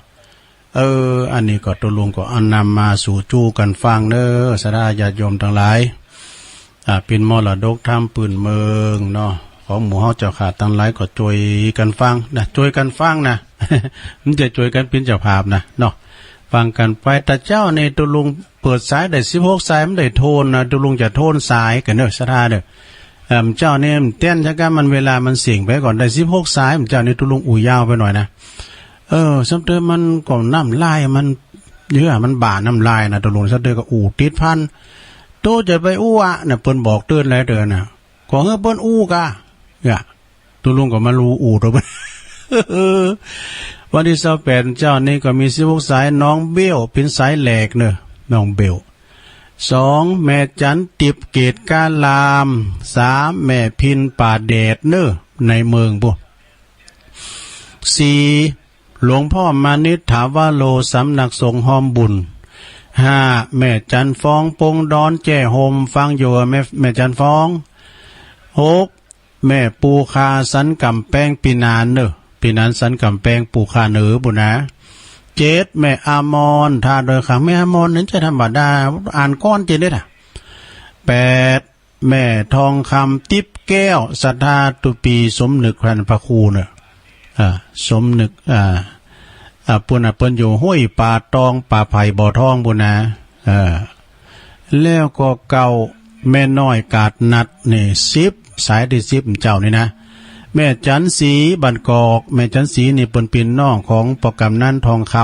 เออ อันนี้ก็ตุ๊ลุงก็เอานำมาสู่จู้กั๋นฟังเน่อ ศรัทธาญาติโยมตังหลาย อ่า เป๋นมรดกธรรมปื้นเมืองเนาะ ของหมู่เฮาเจ้าข้าตังหลายก็จ้วยกั๋นฟังนะ จ้วยกั๋นฟังนะ มันจะจ้วยกั๋นเป๋นเจ้าภาพนะเนาะ ฟังกั๋นไป แต่เจ้านี่ตุ๊ลุงเปิดสายได้สิบหกสาย มันได้โทนนะ ตุ๊ลุงจะโทนสายกั๋นเน่อ ศรัทธาเน่อ เอ่อ เจ้านี่มันเตี้ยนชักกะ มันเวลามันเสี่ยงไปก่อน ได้สิบหกสาย เจ้านี่ตุ๊ลุงอู้ยาวไปหน่อยนะ เออ ซ้ำเติมมันก็น้ำลายมันเยื่อ มันบ่าน้ำลายนะ ตุ๊ลุง ซ้ำเติมก็อู้ติดพัน โตจะไปอู้อะนะ เปิ้นบอกเตื๋อนหลายเตื้อนะ ขอหื้อเปิ้นอู้กา เนี่ย ตุ๊ลุงก็มาลูอู้ตั๋วเปิ้น วันตี้ซาวแปดเจ้านี่ก็มีสิบหกสาย น้องเบ้วเป๋นสายแหลกเน่อ น้องเบ้ว สอง แม่จั๋นติบเกตกาลาม สาม แม่พิณป่าแดดเน่อ ในเมืองปู้น สี่ หลวงพ่อมานิตถาวโร สำนักสงฆ์ฮ้อมบุญ ห้า แม่จั๋นฟองปงดอนแจ้ห่ม ฟังอยู่แม่ แม่จั๋นฟอง หก แม่ปูคาสันก๋ำแปง ปี้หนานเน่อ ปี้หนานสันก๋ำแปง ปูคาเหนือปู้นนะ เจ็ด แม่อมร ท่าดอยคำ แม่อมรนี่จะธรรมดา อ่านก่อนเจ้าเน่อนะ แปด แม่ทองคำติ๊บแก้ว ศรัทธาตุ๊ปี๋สมนึกท่านพระครูเน่อ อ่า สมนึก อ่า อ่า ปุ้นน่ะ เปิ้นอยู่ห้วยป่าตอง ป่าไผ่บ่อทองปู้นนะ อ่า แล้วก็เก้า แม่น้อยกาดนัด นี่ สิบ สายตี้สิบเจ้านี่นะ แม่จั๋นศรีบ้านกอก แม่จั๋นศรีนี่เปิ้นเป๋นน้องของป้อกำนันทองค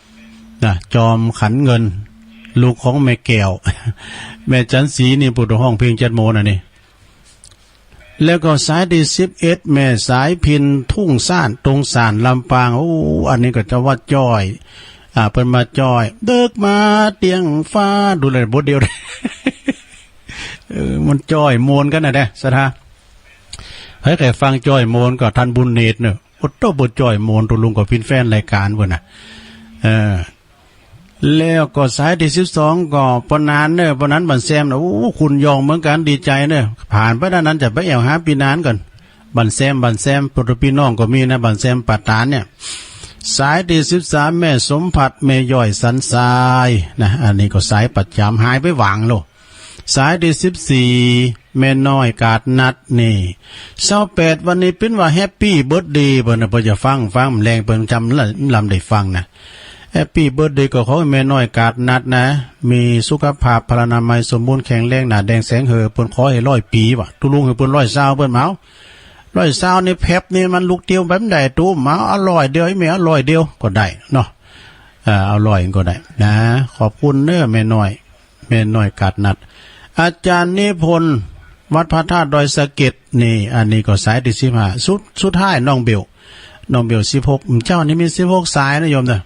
ำ นะ จอมขันเงิน ลูกของแม่แก้ว แม่จั๋นศรีนี่ผู้ฮ้องเพลงจั๊ดโมน่ะนี่ แล้วก็สายตี้สิบเอ็ด แม่สายพิณทุ่งซ่าน ตรงซ่าน ลำปาง โอ้ อันนี้ก็จะว่าจ้อย อ่า เปิ้นมาจ้อย เดิกมาเตียงฟ้า ดูเลยบทเดียว เออ มันจ้อยมวลกั๋นนะเน่อ ศรัทธา ใผใค่ฟังจ้อยมวลก็ต้านบุญเนตรเน่อ โอ้โต บ่จ้อยมวล ตุ๊ลุงก็เป๋นแฟนรายก๋านเปิ้นน่ะ เออ แล้วก็สายตี้สิบสองก็ป้อหนานเน่อ ป้อหนานบ้านแซมเน่อ โอ้ ขุนยองเหมือนกั๋น ดีใจ๋เน่อ ผ่านไปด้านนั้นจะไปแอ่วหาปี้หนานก่อน บ้านแซม บ้านแซม ปุตตะปี้น้องก็มีนะ บ้านแซมป่าตาดเนี่ย สายตี้สิบสาม แม่สมผัส แม่ย้อยสันทรายนะ อันนี้ก็สายประจ๋ำ หายไปหว่างโล สายตี้สิบสี่ แม่น้อยกาดนัดนี่ ซาวแปด วันนี้เปิ้นว่าแฮปปี้เบิร์ธเดย์ เปิ้นน่ะ เปิ้นจะฟัง ฟังแลงเปิ้นจำลำได้ฟังนะ แฮปปี้เบิร์ธเดย์ก็ขอหื้อแม่น้อยกาดนัดนะ มีสุขภาพพลานามัยสมบูรณ์แข็งแรง หน้าแดงแสงเหือ เปิ้นขอหื้อร้อยปี๋ว่ะ ตุ๊ลุงหื้อเปิ้นร้อยซาว เปิ้นเมา ร้อยซาวนี่แผบนี่มันลูกเดียวไปบ่ได้ ตุ๊ลุงเมา เอาร้อยเดียว อีแม่เอาร้อยเดียวก็ได้เนาะ เออ เอาร้อยก็ได้นะ ขอบคุณเน่อแม่น้อย แม่น้อยกาดนัด อาจ๋ารย์นิพนธ์ วัดพระธาตุดอยสะเก็ดนี่ อันนี้ก็สายตี้สิบห้า สุด สุดท้ายน้องเบล น้องเบลสิบหก เจ้านี่มีสิบหกสายนะโยมเน่อ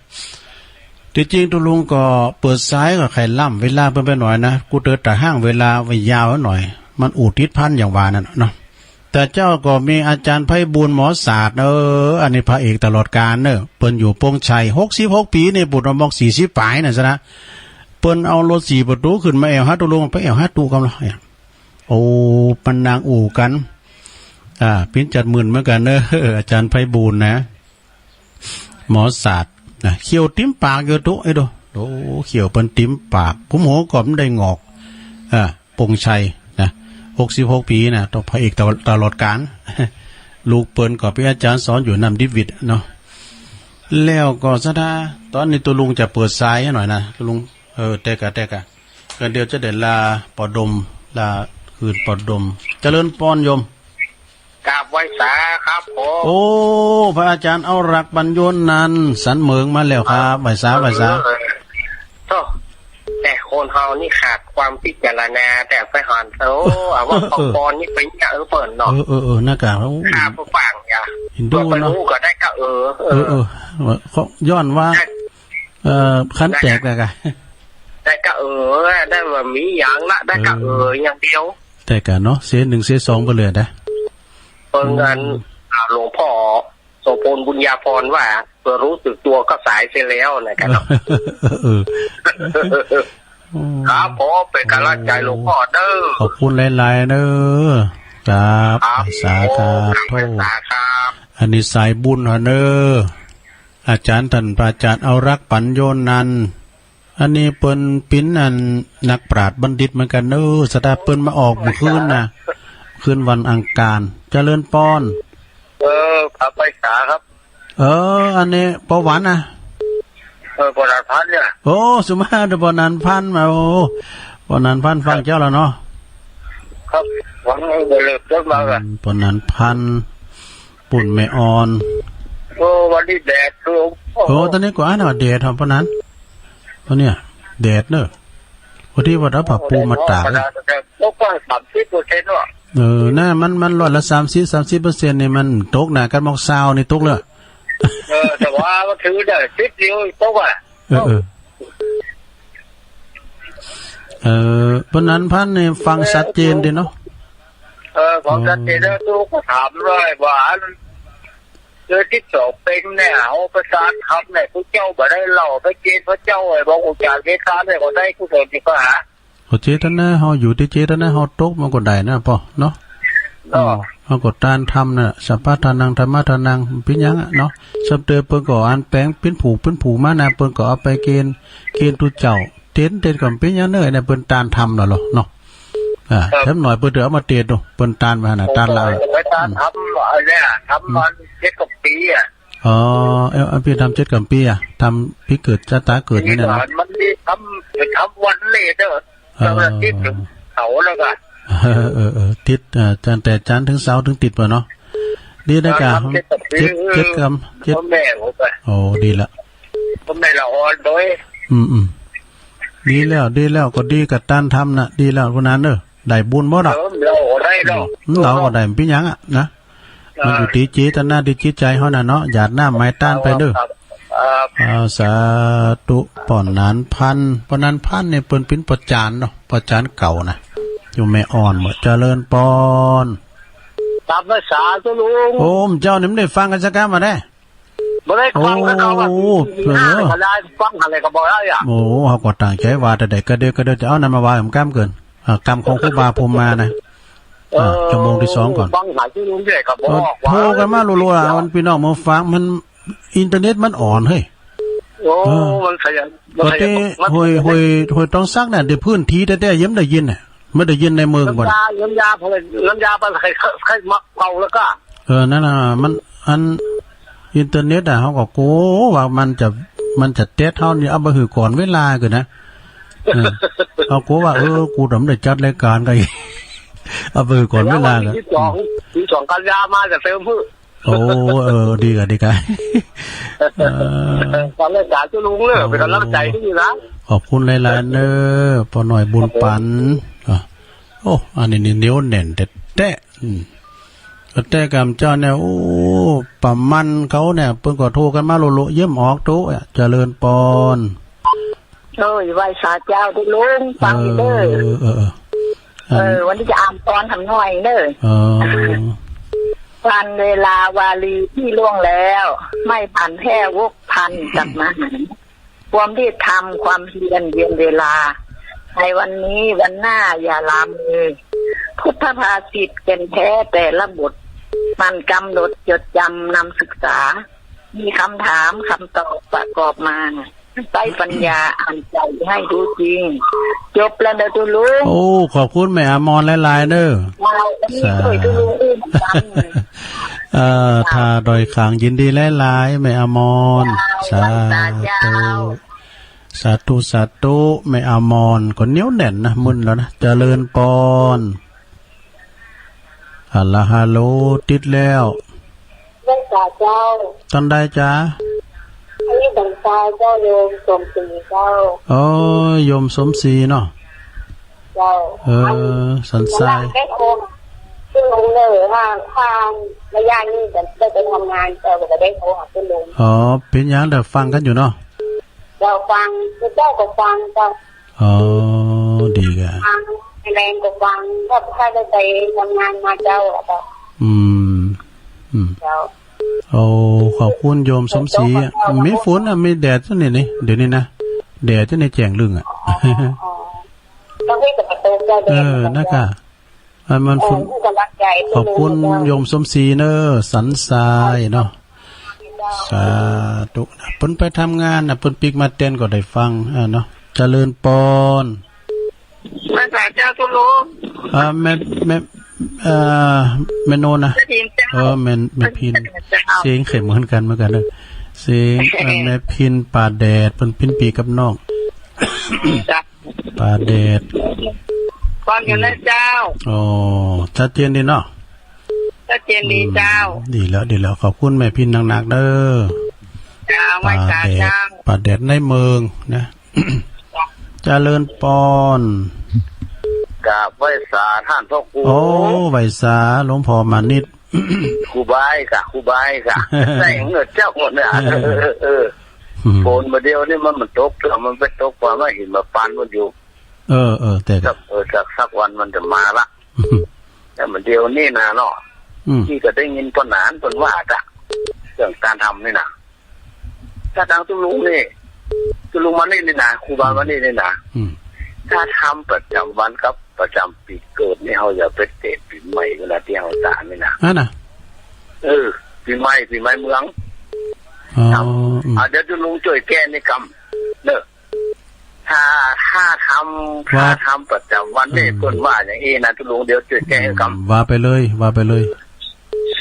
ตี้จริงตุ๊ลุงก็เปิดสายก็ใค่ล้ำเวลาเปิ้นไปหน่อยนะ กูเต๋อตะห้างเวลาไว้ยาวหน่อย มันอู้ติดพันอย่างว่านั่นเนาะ แต่เจ้าก็มีอาจ๋ารย์ไพบูลย์หมอศาสตร์ เออ อันนี้พระเอกตลอดกาลเน่อ เปิ้นอยู่โป่งชัย หกสิบหกปี๋นี่ บุตรอมอกสี่สิบป๋ายน่ะซะนะ เปิ้นเอารถสี่ประตู๋ขึ้นมาแอ่วหาตุ๊ลุง ไปแอ่วหาตุ๊กำละ โอ้ มันนั่งอู้กั๋น อ่า ปิ้นจัดหมื่นเหมือนกั๋นเน่อ อาจ๋ารย์ไพบูลย์นะ หมอศาสตร์นะ เขี้ยวติ๊มปากอยู่ตุ๊ ไอ้ดู โอ้ เขี้ยวเปิ้นติ๊มปาก กุมหัวก็บ่ได้หงอก อ่า โป่งชัยนะ หกสิบหกปี๋นะ ต้องพระเอกตลอด ตลอดกาล ลูกเปิ้นก็เป๋นอาจ๋ารย์สอนอยู่น้ำดิบวิทย์เนาะ แล้วก็ศรัทธา ต๋อนนี้ตุ๊ลุงจะเปิดสายหื้อหน่อยนะ ตุ๊ลุง เออ แต๊กะ แต๊กะ ก็เดี๋ยวจะได้ลาป้อดม ลาคืนป้อดม เจริญปอนโยม กราบไหว้สาครับผม โอ้ พระอาจ๋ารย์เอารักษ์ปั๋ญโญนันท์ สันเหมิงมาแล้วครับ ไหว้สา ไหว้สา เออ โธ่ แต่คนเฮานี่ขาดความพิจารณาแต่ไปหัน โอ้ เอาว่าป้อปอนนี่เป๋นจะ เออ เปิ้นเนาะ เออ เออ เออ นักกล่าว โอ้ ข้าผู้ฟังอย่า เห็นดู เปิ้น เนาะ ฮู้ก็ได้ก็ เออ เออ เออ เออ เขาย้อนว่า ได้ เอ่อ คันแตกแล้วกะ ได้ก็เออ ได้ว่ามีอย่างละ ได้ก็ เออ เออ อย่างเดียว แต่กะเนาะ เสียหนึ่งเสียสองไปเลยนะ เปิ้น อืม อัน อ่า หลวงพ่อโสภณ บุญญาภรณ์ว่า เมื่อรู้สึกตัวก็สายเสียแล้วนะครับ เออ ครับผม เป๋นก๋ำลังใจ๋หลวงพ่อเน่อ ขอบคุณหลายๆ เน่อ ครับ ครับ ไหว้สาครับ ผม โธ่ ไหว้สาครับ อันนี้สายบุญฮะเน่อ อาจ๋ารย์ต้านพระอาจ๋ารย์เอารักษ์ปั๋ญโญนันท์ อันนี้เปิ้นเป๋นอันนักปราชญ์บัณฑิตเหมือนกั๋นเน่อ ศรัทธา เปิ้นมาออกเมื่อคืนนะ คืนวันอังคาร เจริญปอน เออ ครับ ไหว้สาครับ เออ อันนี้ป้อหวานนะ เออ ป้อหนานพันธุ์เนี่ย โอ้ สุมาเตอร์ ป้อหนานพันธุ์มา โอ้ ป้อหนานพันธุ์ฟังเจ้าแล้วเนาะ ครับ ฟังเมื่อเลิกเลิกมาอะ อืม ป้อหนานพันธุ์ ปูนแม่อ่อน โอ้ วันนี้แดดคือ โอ้ ต๋อนนี้ก็อันว่าแดดเหรอ ป้อหนาน ต๋อนเนี้ย แดดเน่อ พอดีว่าเอาผ้าปูมาตาก ตกประมาณสามสิบเปอร์เซ็นต์ว่ะ เออ น่ะ มัน มันร้อยละสามสิบ สามสิบเปอร์เซ็นต์นี่มันตกน่ะ กั๋นหมอกซาวนี่ตกเลย เออ แต่ว่ามันถือได้สิบเดียวตกอ่ะ เออ เออ เออ ป้อหนานพันธุ์นี่ฟังชัดเจนดีเนาะ เออ ฟังชัดเจนแล้ว ตุ๊ก็ถามเลยว่า อัน เดือนสิบสองเป๋นเนี่ย เฮาประสาทธรรมเนี่ย ผู้เจ้าบ่ได้เล่าไปเกณฑ์พระเจ้า ไอ้บอกอุจจาระเวทนาเนี่ย ก็ได้กุศลอยู่ก็หา ก็เจตนาเฮาอยู่ตี้เจตนาเฮาตกมันก็ได้นะป้อเนาะ เนาะ อืม เฮาก็ตานธรรมน่ะ สัพพะทานัง ธัมมะทานัง เป๋นหยังอะเนาะ ซ้ำเติมเปิ้นก็อันแป๋งเป๋นผูก เป๋นผูกมานะ เปิ้นก็เอาไปเกณฑ์ เกณฑ์ตุ๊เจ้า เตน เตนก็เป๋นหยังเน่อ เนี่ย เปิ้นตานธรรมแล้วเนาะ อ่า ครับ แถมหน่อยเปิ้นเตรียมเอามาเตนดู เปิ้นตานมาหั่นน่ะ ตานละ เออ ไปตานธรรม อันเนี้ย ธรรม อืม มันเจ็ดกว่าปีอะ อ๋อ เอ้า อันปี้ทำเจ็ดกำปี๋อะ ทำปี๋เกิด จะต๋ายเกิดนี่นะ มันมีทำ ทำวันเลขเด้อ เออ เสาร์อาทิตย์ถึงเสาร์แล้วก็ เออ เออ เออ ติด เอ่อ จันทร์ แต่จันทร์ถึงเสาร์ถึงติดป่ะเนาะ ดีนะกะ ทำเจ็ดกำปี๋ เจ็ด เจ็ดกำ เจ็ด พ่อแม่ผมไป โอ้ ดีละ พ่อแม่ละอ่อนโดย อืม อืม ดีแล้ว ดีแล้ว ก็ดีกับตานธรรมน่ะ ดีแล้ว พวกนั้นเด้อ ได้บุญหมดอ่ะ เออ เราก็ได้ดอก อืม เราก็ได้ เป๋นหยังอ่ะนะ มันอยู่ตี้เจตนาตี้จิตใจ๋เฮาน่ะเนาะ หยาดน้ำไหม้ตานไปเด้อ ครับ ครับ อ้าว สาธุ ป้อหนานพันธุ์ ป้อหนานพันธุ์นี่เปิ้นเป๋นป้อจารย์เนาะ ป้อจารย์เก่านะ อยู่แม่อ่อนบ่ เจริญปอน ตามภาษาตัวลุง โอ้ เจ้านี่บ่ได้ฟังกั๋นสักกำบ่าแน่ บ่ได้ฟังกั๋นเอาอะ โอ้ เออ ก็ได้ฟังอะไรก็บ่ได้อะ โอ้ เฮาก็ตั้งใจ๋ว่าแต่ใดก็เดียวก็เดียวจะเอานั้นมาว่าผมกำเกิน อ่า กำของครูบาพรหมมานะ เออ อ่า ชั่วโมงตี้สองก่อน ฟังหาที่ลุงใหญ่ก็บอกว่า โทรกั๋นมารัวๆ อ่ะ มันพี่น้องมาฟัง มัน อินเทอร์เน็ตมันอ่อนเฮ้ย โอ้ เออ มันขยัน มันขยัน ก็ตี้ มัน ห้วย ห้วย ห้วยตองสักเนี่ย ในพื้นตี้แต๊ๆ ยังบ่ได้ยินน่ะ บ่ได้ยินในเมืองบ่อน น้ำยา น้ำยา น้ำยา มันใคร ใครมาเป่าแล้วก็ เออ นั่นน่ะ มัน อัน อินเทอร์เน็ตอ่ะ เฮาก็กั๋วว่ามันจะ มันจะเต็ดเฮานี่ เอาไปหื้อก่อนเวลาก่อนนะ เออ เฮากั๋วว่า เออ กูต้องได้จัดรายการก่อน เอาไปหื้อก่อนเวลาก่อน ตี้สอง ตี้สองกันยามาจะเติมหื้อ โอ้ เออ ดีก่ะ ดีก่ะ เออ ฟังรายการตัวลุงเลย โอ้ เป๋นก๋ำลังใจ๋ดีนะ ขอบคุณหลายๆ เน้อ ป้อน้อยบุญปัน อ่ะ โอ้ อันนี้นี่เหนียวแน่นแต๊ๆ อืม ก็แต่กำเจ้าเนี่ย โอ้ ประมาณเขาเนี่ย เปิ้นก็โทรกั๋นมาโลๆ เยี่ยมออกตุ๊ เจริญปอน โอ้ย ไหว้สาเจ้าตี้ลุง ฟังอยู่เด้อ เออ เออ เออ อัน เออ วันนี้จะอ่านกลอนหำหน่อยเด้อ เออ วันเวลาวารีที่ล่วงแล้ว ไม่ผันแพร่วกพันกลับมาหา ความรีบทำความเพียรเยียมเวลา ในวันนี้วันหน้าอย่าลาเมิน พุทธภาษิตแก่นแท้แต่ละบท หมั่นกำหนดจดจำนำศึกษา มีคำถามคำตอบประกอบมา ใช้ปัญญาอ่านใจให้รู้จริง จบแล้วเด้อตุ๊ลุง โอ้ ขอบคุณแม่อมรหลายๆ เน้อ สาธุ เอ่อ ท่าดอยขาง ยินดีหลายๆ แม่อมร เจ้า สาธุ สาธุ สาธุ แม่อมร ก็เหนียวแน่นนะ มึนแล้วนะ เจริญปอน ฮัลโหล ฮัลโหล ติดแล้ว ไหว้สาเจ้า ต้านใดจ๊ะ อันนี้ตังตาเจ้า โยมสมศรีเจ้า โอ้ โยมสมศรีเนาะ เจ้า เออ อัน สันทราย ได้โทร คือลงเลย ถ้า ถ้าระยะนี้จะได้ไปทำงาน เจ้าก็จะได้โทรหาคุณลุง อ๋อ เป๋นหยัง เดี๋ยวฟังกั๋นอยู่เนาะ เจ้าฟัง คือเจ้าก็ฟัง เจ้า อ๋อ ดีก่ะ ฟัง แรงก็ฟัง ก็ถ้าได้ไปทำงานมาเจ้าอะเจ้า อืม อืม เจ้า โอ้ ขอบคุณโยมสมศรีอะ มีฝนอะ มีแดดซะนี่ นี่ เดี๋ยวนี้นะ แดดซะนี่แจ้งลึ้งอะ อ๋อ อ๋อ ต้องให้กับประตูเจ้าแดด เออ นะ นะ เจ้า ก่ะ อันมัน เออ ฝน ผู้กำลังใจ ขอบคุณ ผู้รู้เจ้า โยมสมศรีเน้อ สันทรายเนาะ สาธุนะ เปิ้นไปทำงานนะ เปิ้นปิ๊กมาแตนก็ได้ฟัง อ่า เนาะ เจริญปอน ไหว้สาเจ้าตุ๊ลุง อ่า แม่ แม่ เอ่อ แม่โนนนะ แม่พินเจ้า เออ แม่ แม่พิน เจ้า เสียงเข้มเหมือนกั๋น เหมือนกั๋นเน้อ เสียง เอ่อ แม่พินป่าแดด เปิ้นปิ๊นปีกับน้อง จ้ะ ป่าแดด ฟังอยู่นะเจ้า อ๋อ ชัดเจนดีเนาะ ชัดเจนดีเจ้า อืม ดีแล้ว ดีแล้ว ขอบคุณแม่พินนักๆ เน้อ เจ้า ไหว้สาเจ้า ป่าแดด ป่าแดดในเมืองนะ เจริญปอน กราบไหว้สาต้านพ่อครู โอ้ ไหว้สาหลวงพ่อมานิตย์ ครูบาก่ะ ครูบาก่ะ ใส่เหงือกเจ้าหมดเนี่ย เออ เออ เออ อืม ฝนบ่าเดี่ยวนี้มัน มันตกเตื้อ มันไปตกว่า มันเห็นบ่าปานมันอยู่ เออ เออ แต่ สัก เออ สัก สักวันมันจะมาละ อืม แต่บ่าเดี่ยวนี้นะเนาะ อืม ตี้ก็ได้ยินป้อหนานเปิ้นว่าจ้ะ เรื่องก๋านทำนี่นะ ถ้าตังตุ๊ลุงนี่ ตุ๊ลุงมานิตย์นี่นะ ครูบามานิตย์นี่นะ อืม ถ้าทำประจ๋ำวันกับประจ๋ำปี๋เกิดนี่ เฮาอย่าไปเตะปี๋ใหม่เวลาตี้เฮาต๋ายนี่นะ อั้นน่ะ เออ ปี๋ใหม่ ปี๋ใหม่เมือง อ๋อ ครับ อืม อ่า เดี๋ยวตุ๊ลุงจ้วยแก้นิกำ เน้อ ถ้า ถ้าทำ ว่า ถ้าทำประจ๋ำวันนี่ อืม เปิ้นว่าอย่างอี้นะ ตุ๊ลุง เดี๋ยวจ้วยแก้นิกำ อืม ว่าไปเลย ว่าไปเลย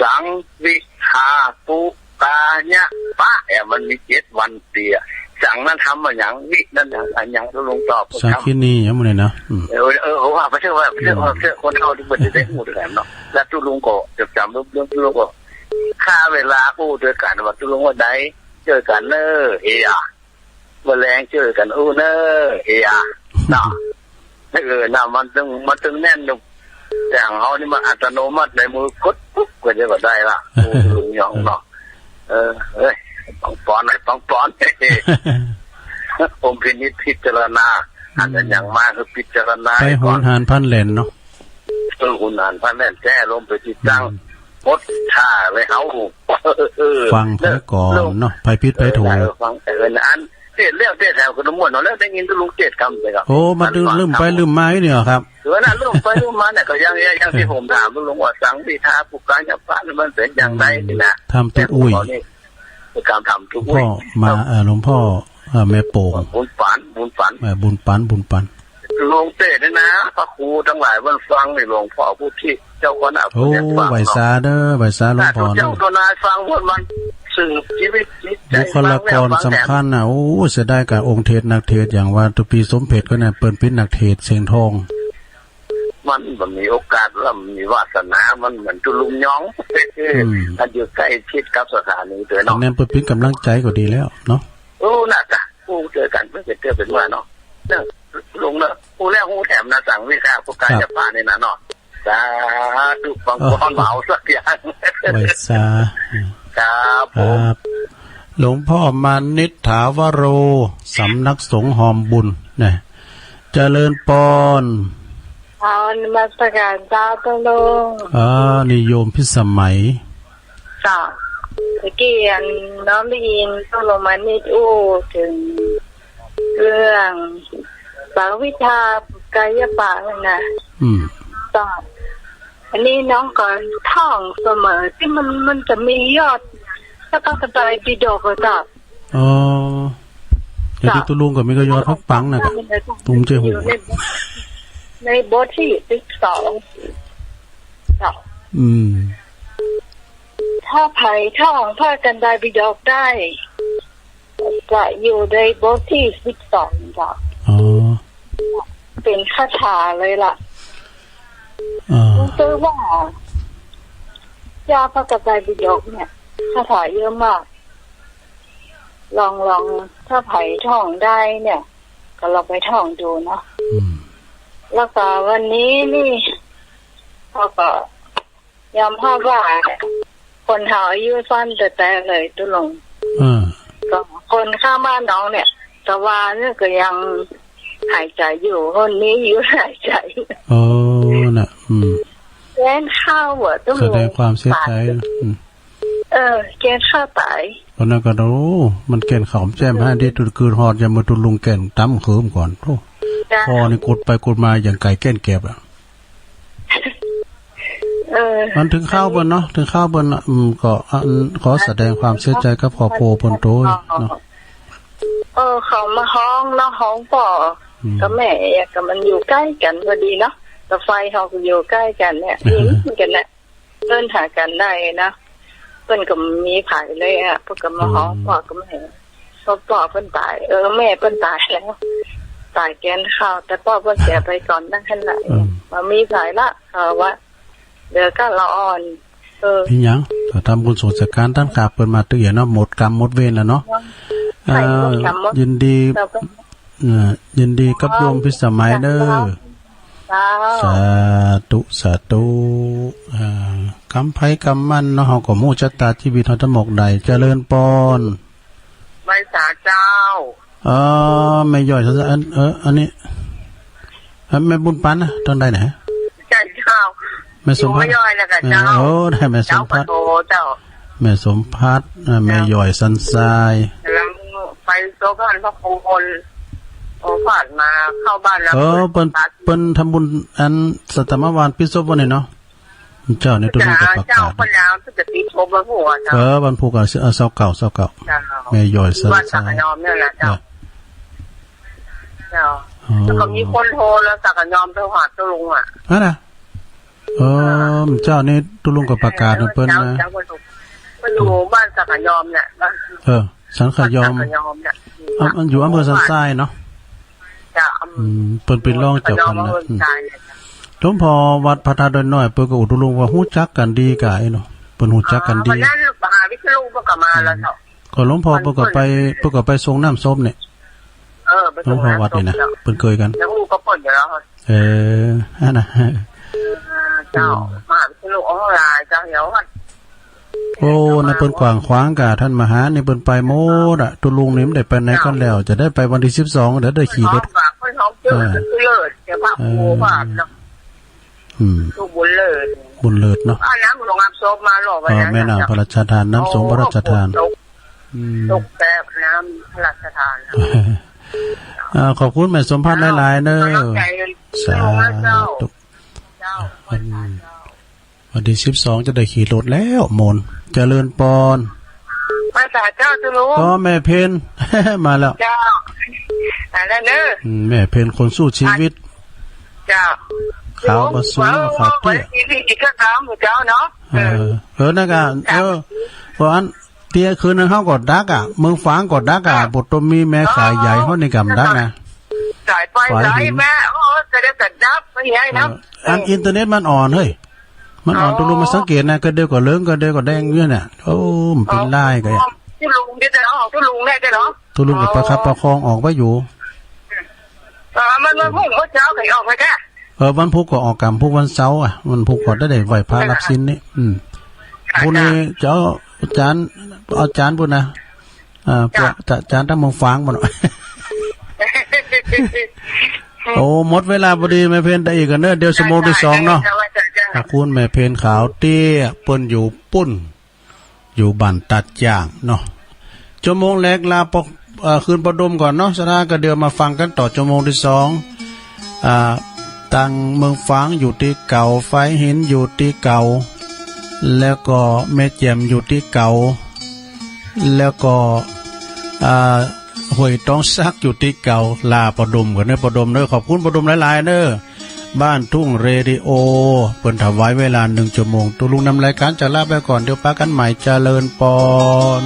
สัง วิ ทา ปุ ตา ยะ ปะ เอ๊ะ มันมีเจ็ดวันเตีย สังนั้นทำว่าหยัง วินั้นหยัง อันหยังตุ๊ลุงตอบ สังคินี หยังหมู่นี้นะ อืม เออ เออ เออ ว่าไปเถอะ ว่าไปเถอะ อืม ว่าไปเถอะ คนเฮาตี้บ่ได้ฮู้ตวยกั๋นเนาะ แล้วตุ๊ลุงก็จ๋ำ จ๋ำเรื่องตุ๊ลุงก็ ถ้าเวลาอู้ตวยกั๋นว่าตุ๊ลุงว่าใด จ้วยกั๋นเน้อ เฮีย บ่าแลงจ้วยกั๋นอู้เน้อ เฮีย เนาะ เออ น่ะ มันตึง มันตึงแน่นอยู่ แต่ของเฮานี่มันอัตโนมัติ ในมือกดปุ๊บก็จะก็ได้ละ โอ้ ลุงยองเนาะ เออ เอ้ย ปองปอนหน่อย ปองปอน ผมพินิจพิจารณา อันนั้น อืม อย่างมากคือพิจารณา ไปโหนหาพันแหลนเนาะ เออ หุนหันพระแม่นแจ้ ลงไปติดตั้ง อืม หมดท่าเลยเฮา เออ ฟังไผก่อนเนาะ ไผผิดไผถูก เออ ฟัง เออ อันเทศน์แล้วเทศน์แถวก็ม่วนเอาแล้ว ได้ยินตุ๊ลุงเทศน์กำเลยครับ โอ้ มาลืม ลืมไปลืมมาอยู่นี่เหรอครับ คือว่านั้นลืมไปลืมมาเนี่ย ก็ยัง ยัง อย่างตี้ผมถามตุ๊ลุงว่าสังฆวิชาปุคคายัปปะนี่มันเป๋นอย่างไรนี่นะ อืม ทำตุ๊ดอุ้ย แต่ผมบอกนี่ คือก๋านทำตุ๊ดอุ้ย พ่อมา เอ่อ หลวงพ่อ เอ่อ แม่โป่ง บุญปัน บุญปัน เอ่อ บุญปัน บุญปัน หลวงเต๋นี่นะ พระครูตังหลายเปิ้นฟังนี่ หลวงพ่อพุทธิเจ้าคณะ โอ้ เปิ้นฟัง ไหว้สาเด้อ ไหว้สาหลวงพ่อ สาธุ เจ้า เนาะ ตัวนายฟังเปิ้นมันสืบจีวิตจิตใจ๋ บุคลากรสำคัญน่ะ ฟังแล้วฟังแถม โอ้ เสียดายกะองค์เทศน์นักเทศน์ อย่างว่าตุ๊ปี้สมเพชรก็เนี่ย เปิ้นเป๋นนักเทศน์เสียงทอง มันบ่มีโอกาสแล้ว บ่มีวาสนา มันเหมือนตุ๊ลุงยอง อืม อันอยู่ใก้ชิดกับสถานีโดยเนาะ อันนั้นเปิ้นเป๋นก๋ำลังใจ๋ก็ดีแล้วเนาะ โอ้ น่าจะ ฮู้เตื้อกั๋น เปิ้นเป๋นเตื้อเป๋นว่าเนาะ เนี่ย ลุงเนาะ ฮู้แล้วฮู้แถมนะ สังฆวิชาปุคคายัปปะนี่นะเนาะ สาธุ ฟังก่อน บ่เอาสักอย่าง ไหว้สา ครับผม ครับ หลวงพ่อมานิษฐาวโร สำนักสงฆ์หอมบุญนะ เจริญปอน เอานมัสการเจ้าตุ๊ลุง อ่า นี่โยมพิสมัย เจ้า ตะกี้อันน้องได้ยินตุ๊ลุงมานิดอู้เถิงเรื่องสังฆวิชาปุคคายัปปะนั่นนะ อืม เจ้า อันนี้น้องก็ท่องเสมอตี้มัน มันจะมียอดพระไตรปิฎกอะเจ้า อ๋อ เดี๋ยวนี้ตุ๊ลุงก็มีก็ยอดพระปังนะกะ ตุ๊ลุงเจ้าหู อยู่ใน ในบทตี้สิบสอง เจ้า อืม ถ้าใผท่องพระไตรปิฎกได้ จะอยู่ในบทตี้สิบสอง เจ้า อ๋อ เป๋นคาถาเลยล่ะ อ่า รู้สึกว่า เจ้าพระไตรปิฎกเนี่ย คาถาเยอะมาก ลอง ลอง ถ้าใผท่องได้เนี่ย ก็ลองไปท่องดูเนาะ อืม แล้วก็วันนี้นี่ เขาก็ ยอมฮับว่าคนเฮาอายุสั้นแต๊ๆ เลยตุ๊ลุง อ่า ก็คนข้างบ้านน้องเนี่ย ตะวาเนี่ยก็ยังหายใจ๋อยู่ คนนี้อยู่หายใจ๋ อ๋อ น่ะ อืม แก้นข้าวเว่อตุ๊ลุง แสดงความเสียใจ๋ อืม เออ แก้นข้าวต๋าย เพราะนั้นก็ โอ้ มันแก้นข้าวแจ่มฮะ เดี๋ยวตุ๊ลุงกึ๊ดฮอด ยามเมื่อตุ๊ลุงแก้นต๋ำเขิมก่อน โอ้ เจ้า พ่อนี่กดไปกดมาอย่างไก่แก้นแก็บอะ เออ มันเถิงคราวเปิ้นเนาะ เถิงคราวเปิ้นเนาะ อืม ก็ อัน ขอแสดงความเสียใจ๋กับครอบครัวเปิ้นโตยเนาะ เออ เขามาฮ้องเนาะ ฮ้องป้อ อืม กับแม่ ก็มันอยู่ใก้กั๋นพอดีเนาะ กับไฟเฮาก็อยู่ใก้กั๋นเนี่ย อยู่กั๋นเนี่ย เปิ้นหากั๋นได้นะ เปิ้นก็บ่มีใผเลยอะ เปิ้นก็มาฮ้อง อืม ป้อกับแม่ เพราะป้อเปิ้นต๋าย เออ แม่เปิ้นต๋ายแล้ว ต๋ายแก้นข้าว แต่ป้อเปิ้นเสียไปก่อนนั้นหั้นแหละ อืม บ่มีใผละ เขาว่า เหลือก้าละอ่อน เออ เป๋นหยัง ก็ทำบุญส่งเสบียงต้านข้าเปิ้นมาเตื้อเนาะ หมดกรรมหมดเวรแล้วเนาะ ใช่ เอ่อ หมดกรรมหมด ยินดี เจ้าก็ เอ่อ ยินดีกับโยมพิสมัยเด้อ เจ้า สาธุ สาธุ เอ่อ กรรมใผกรรมมันเนาะ เฮาก็บ่ฮู้จะต๋าจีวิตเฮาจะหมกใด เจริญปอน ไหว้สาเจ้า เออ แม่ย้อย อัน เออ อันนี้ อันแม่บุญปันนะ ต๋อนใดนะ ใจ้เจ้า แม่สมภัทร อยู่แม่ย้อยแล้วกะเจ้า เออ โอ้ ได้แม่สมภัทร เจ้าขอโทษเจ้า แม่สมภัทร อ่า แม่ย้อยสันทราย แล้วไปโซบ้านพระครูพล โอภาสมาเข้าบ้านแล้ว เออ เปิ้น เปิ้นทำบุญอันสัตมาวานปิดศพวันนี้เนาะ เจ้า นี่ตุ๊ลุงก็ประกาศ เจ้า คนลาวจะปิดศพวันพุธอะเจ้า เออ วันพุธอะ เออ ซาวเก้า ซาวเก้า เจ้า แม่ย้อยสันทราย บ้านสักขยอมเนี่ยแหละเจ้า เจ้า อ๋อ แล้วก็มีคนโทรแล้วสักขยอมโทรหาตุ๊ลุงอะ อันน่ะ เออ เจ้า นี่ตุ๊ลุงก็ประกาศให้เปิ้นนะ เจ้า เจ้า เปิ้นอยู่บ้านสักขยอมเนี่ย เออ สันขยอม บ้านสักขยอมเนี่ย อ่ะ มันอยู่อำเภอสันทรายเนาะ เจ้า อืม เปิ้นเป๋นรองเจ้าคณะ เปิ้นอยู่อำเภอสันทรายเนี่ย อืม หลวงพ่อวัดพระธาตุดอยน้อย เปิ้นก็อู้ตุ๊ลุงว่าฮู้จักกั๋นดีกะไอ้เนาะ เปิ้นฮู้จักกั๋นดี อ๋อ วันนั้นมหาวิทยาลัยเปิ้นก็มาแล้วเนาะ อืม ก็หลวงพ่อเปิ้นก็ไป เปิ้นก็ไปส่งน้ำศพเนี่ย เออ ไปส่งน้ำศพ หลวงพ่อวัดนี่นะ เจ้า เปิ้นเกยกั๋น แล้วอู้ก็เปิ้นอยู่แล้ว เออ อันน่ะ เจ้า อืม มหาวิทยาลัยออนไลน์เจ้า เดี๋ยวก่อน โอ้ นั่นเปิ้นกว้างขวางกะ ต้านมหานี่เปิ้นไปหมดอะ ตุ๊ลุงนี่บ่ได้ไปไหนกั๋นแล้ว จะได้ไปวันตี้สิบสอง เดี๋ยวได้ขี่รถ เปิ้นฮ้องเปิ้นฮ้องเจ้า เออ เปิ้นเลิศ เดี๋ยวพา เออ ผัวบ้านเนาะ อืม ตู้บุญเลิศ บุญเลิศเนาะ อ้าว น้ำหลวงอาบศพมาเหรอ วันนั้นน่ะ เออ แม่น้ำพระราชทาน น้ำสงฆ์พระราชทาน โอ้ ตก อืม ตกแบบน้ำพระราชทานน่ะ อ่า ขอบคุณแม่สมภาพหลายๆ เน้อ กำลังใจ สาธุ เจ้า วัน วันที่สิบสองจะได้ขี่รถแล้ว มนต์ เจริญปอน มาสาเจ้า เจ้าลุง ก็แม่เพน มาแล้ว เจ้า มาแล้วเน้อ อืม แม่เพนคนสู้ชีวิต เจ้า ขาวบ่สูง ขาวเตี้ย วันนี้อีกก็ตามหมู่เจ้าเนาะ เออ เออ เออ นั่นก็ เออ เพราะอันเตี้ยคืนนั้นเฮาก็ดักอะ เมืองฝางก็ดักอะ เออ บทตมีแม่ขายใหญ่เฮานี่กำดักนะ สายไฟ สายหิน ไหลมา โอ้ จะได้กระดับไปไงนะ เออ อันอินเทอร์เน็ตมันอ่อนเฮ้ย มันอ่อน อ๋อ ตุ๊ลุงมาสังเกตนะ ก็เดียวก็เหลือง ก็เดียวก็แดงอยู่เนี่ย โอ้ มันเป็นลายก็ อ๋อ ตุ๊ลุงเดี๋ยวจะออก ตุ๊ลุงแน่เด้อเนาะ ตุ๊ลุงก็ประคับประคองออกไว้อยู่ อ๋อ มันวันพุธเช้าก็ออกไปจ้ะ เออ วันพุธก็ออกกำ พุธวันเสาร์อะ วันพุธก็ได้ไหว้พระรับศีลนี่ อืม ค่ะ พุธนี้จะเอาอาจารย์ เอาอาจารย์พุธนะ อ่า พวก จ้ะ จะ อาจารย์ตั้งเมืองฝางบ่เนาะ โอ้ หมดเวลาพอดี แม่เพน ได้อีกกันเน้อ เดี๋ยวชั่วโมงที่สองเนาะ จ้ะ จ้ะ จ้ะ ขอบคุณแม่เพนขาวเตี้ย เปิ้นอยู่ปุ้น อยู่บ้านตัดย่างเนาะ ชั่วโมงแรกลาปะ เอ่อ คืนปะดมก่อนเนาะ สถานะก็เดี๋ยวมาฟังกันต่อชั่วโมงที่สอง อ่า ตังเมืองฝางอยู่ตี้เก่า ฝายหินอยู่ตี้เก่า แล้วก็แม่แจ่มอยู่ตี้เก่า แล้วก็ อ่า ห้วยตองสักอยู่ตี้เก่า ลาปะดมก่อนเน้อ ปะดมเน้อ ขอบคุณปะดมหลายๆ เน้อ บ้านทุ่งเรดิโอ เปิ้นถวายเวลาหนึ่งชั่วโมง ตุ๊ลุงนำรายการจะลาไปก่อน เดี๋ยวปะกันใหม่ เจริญปอน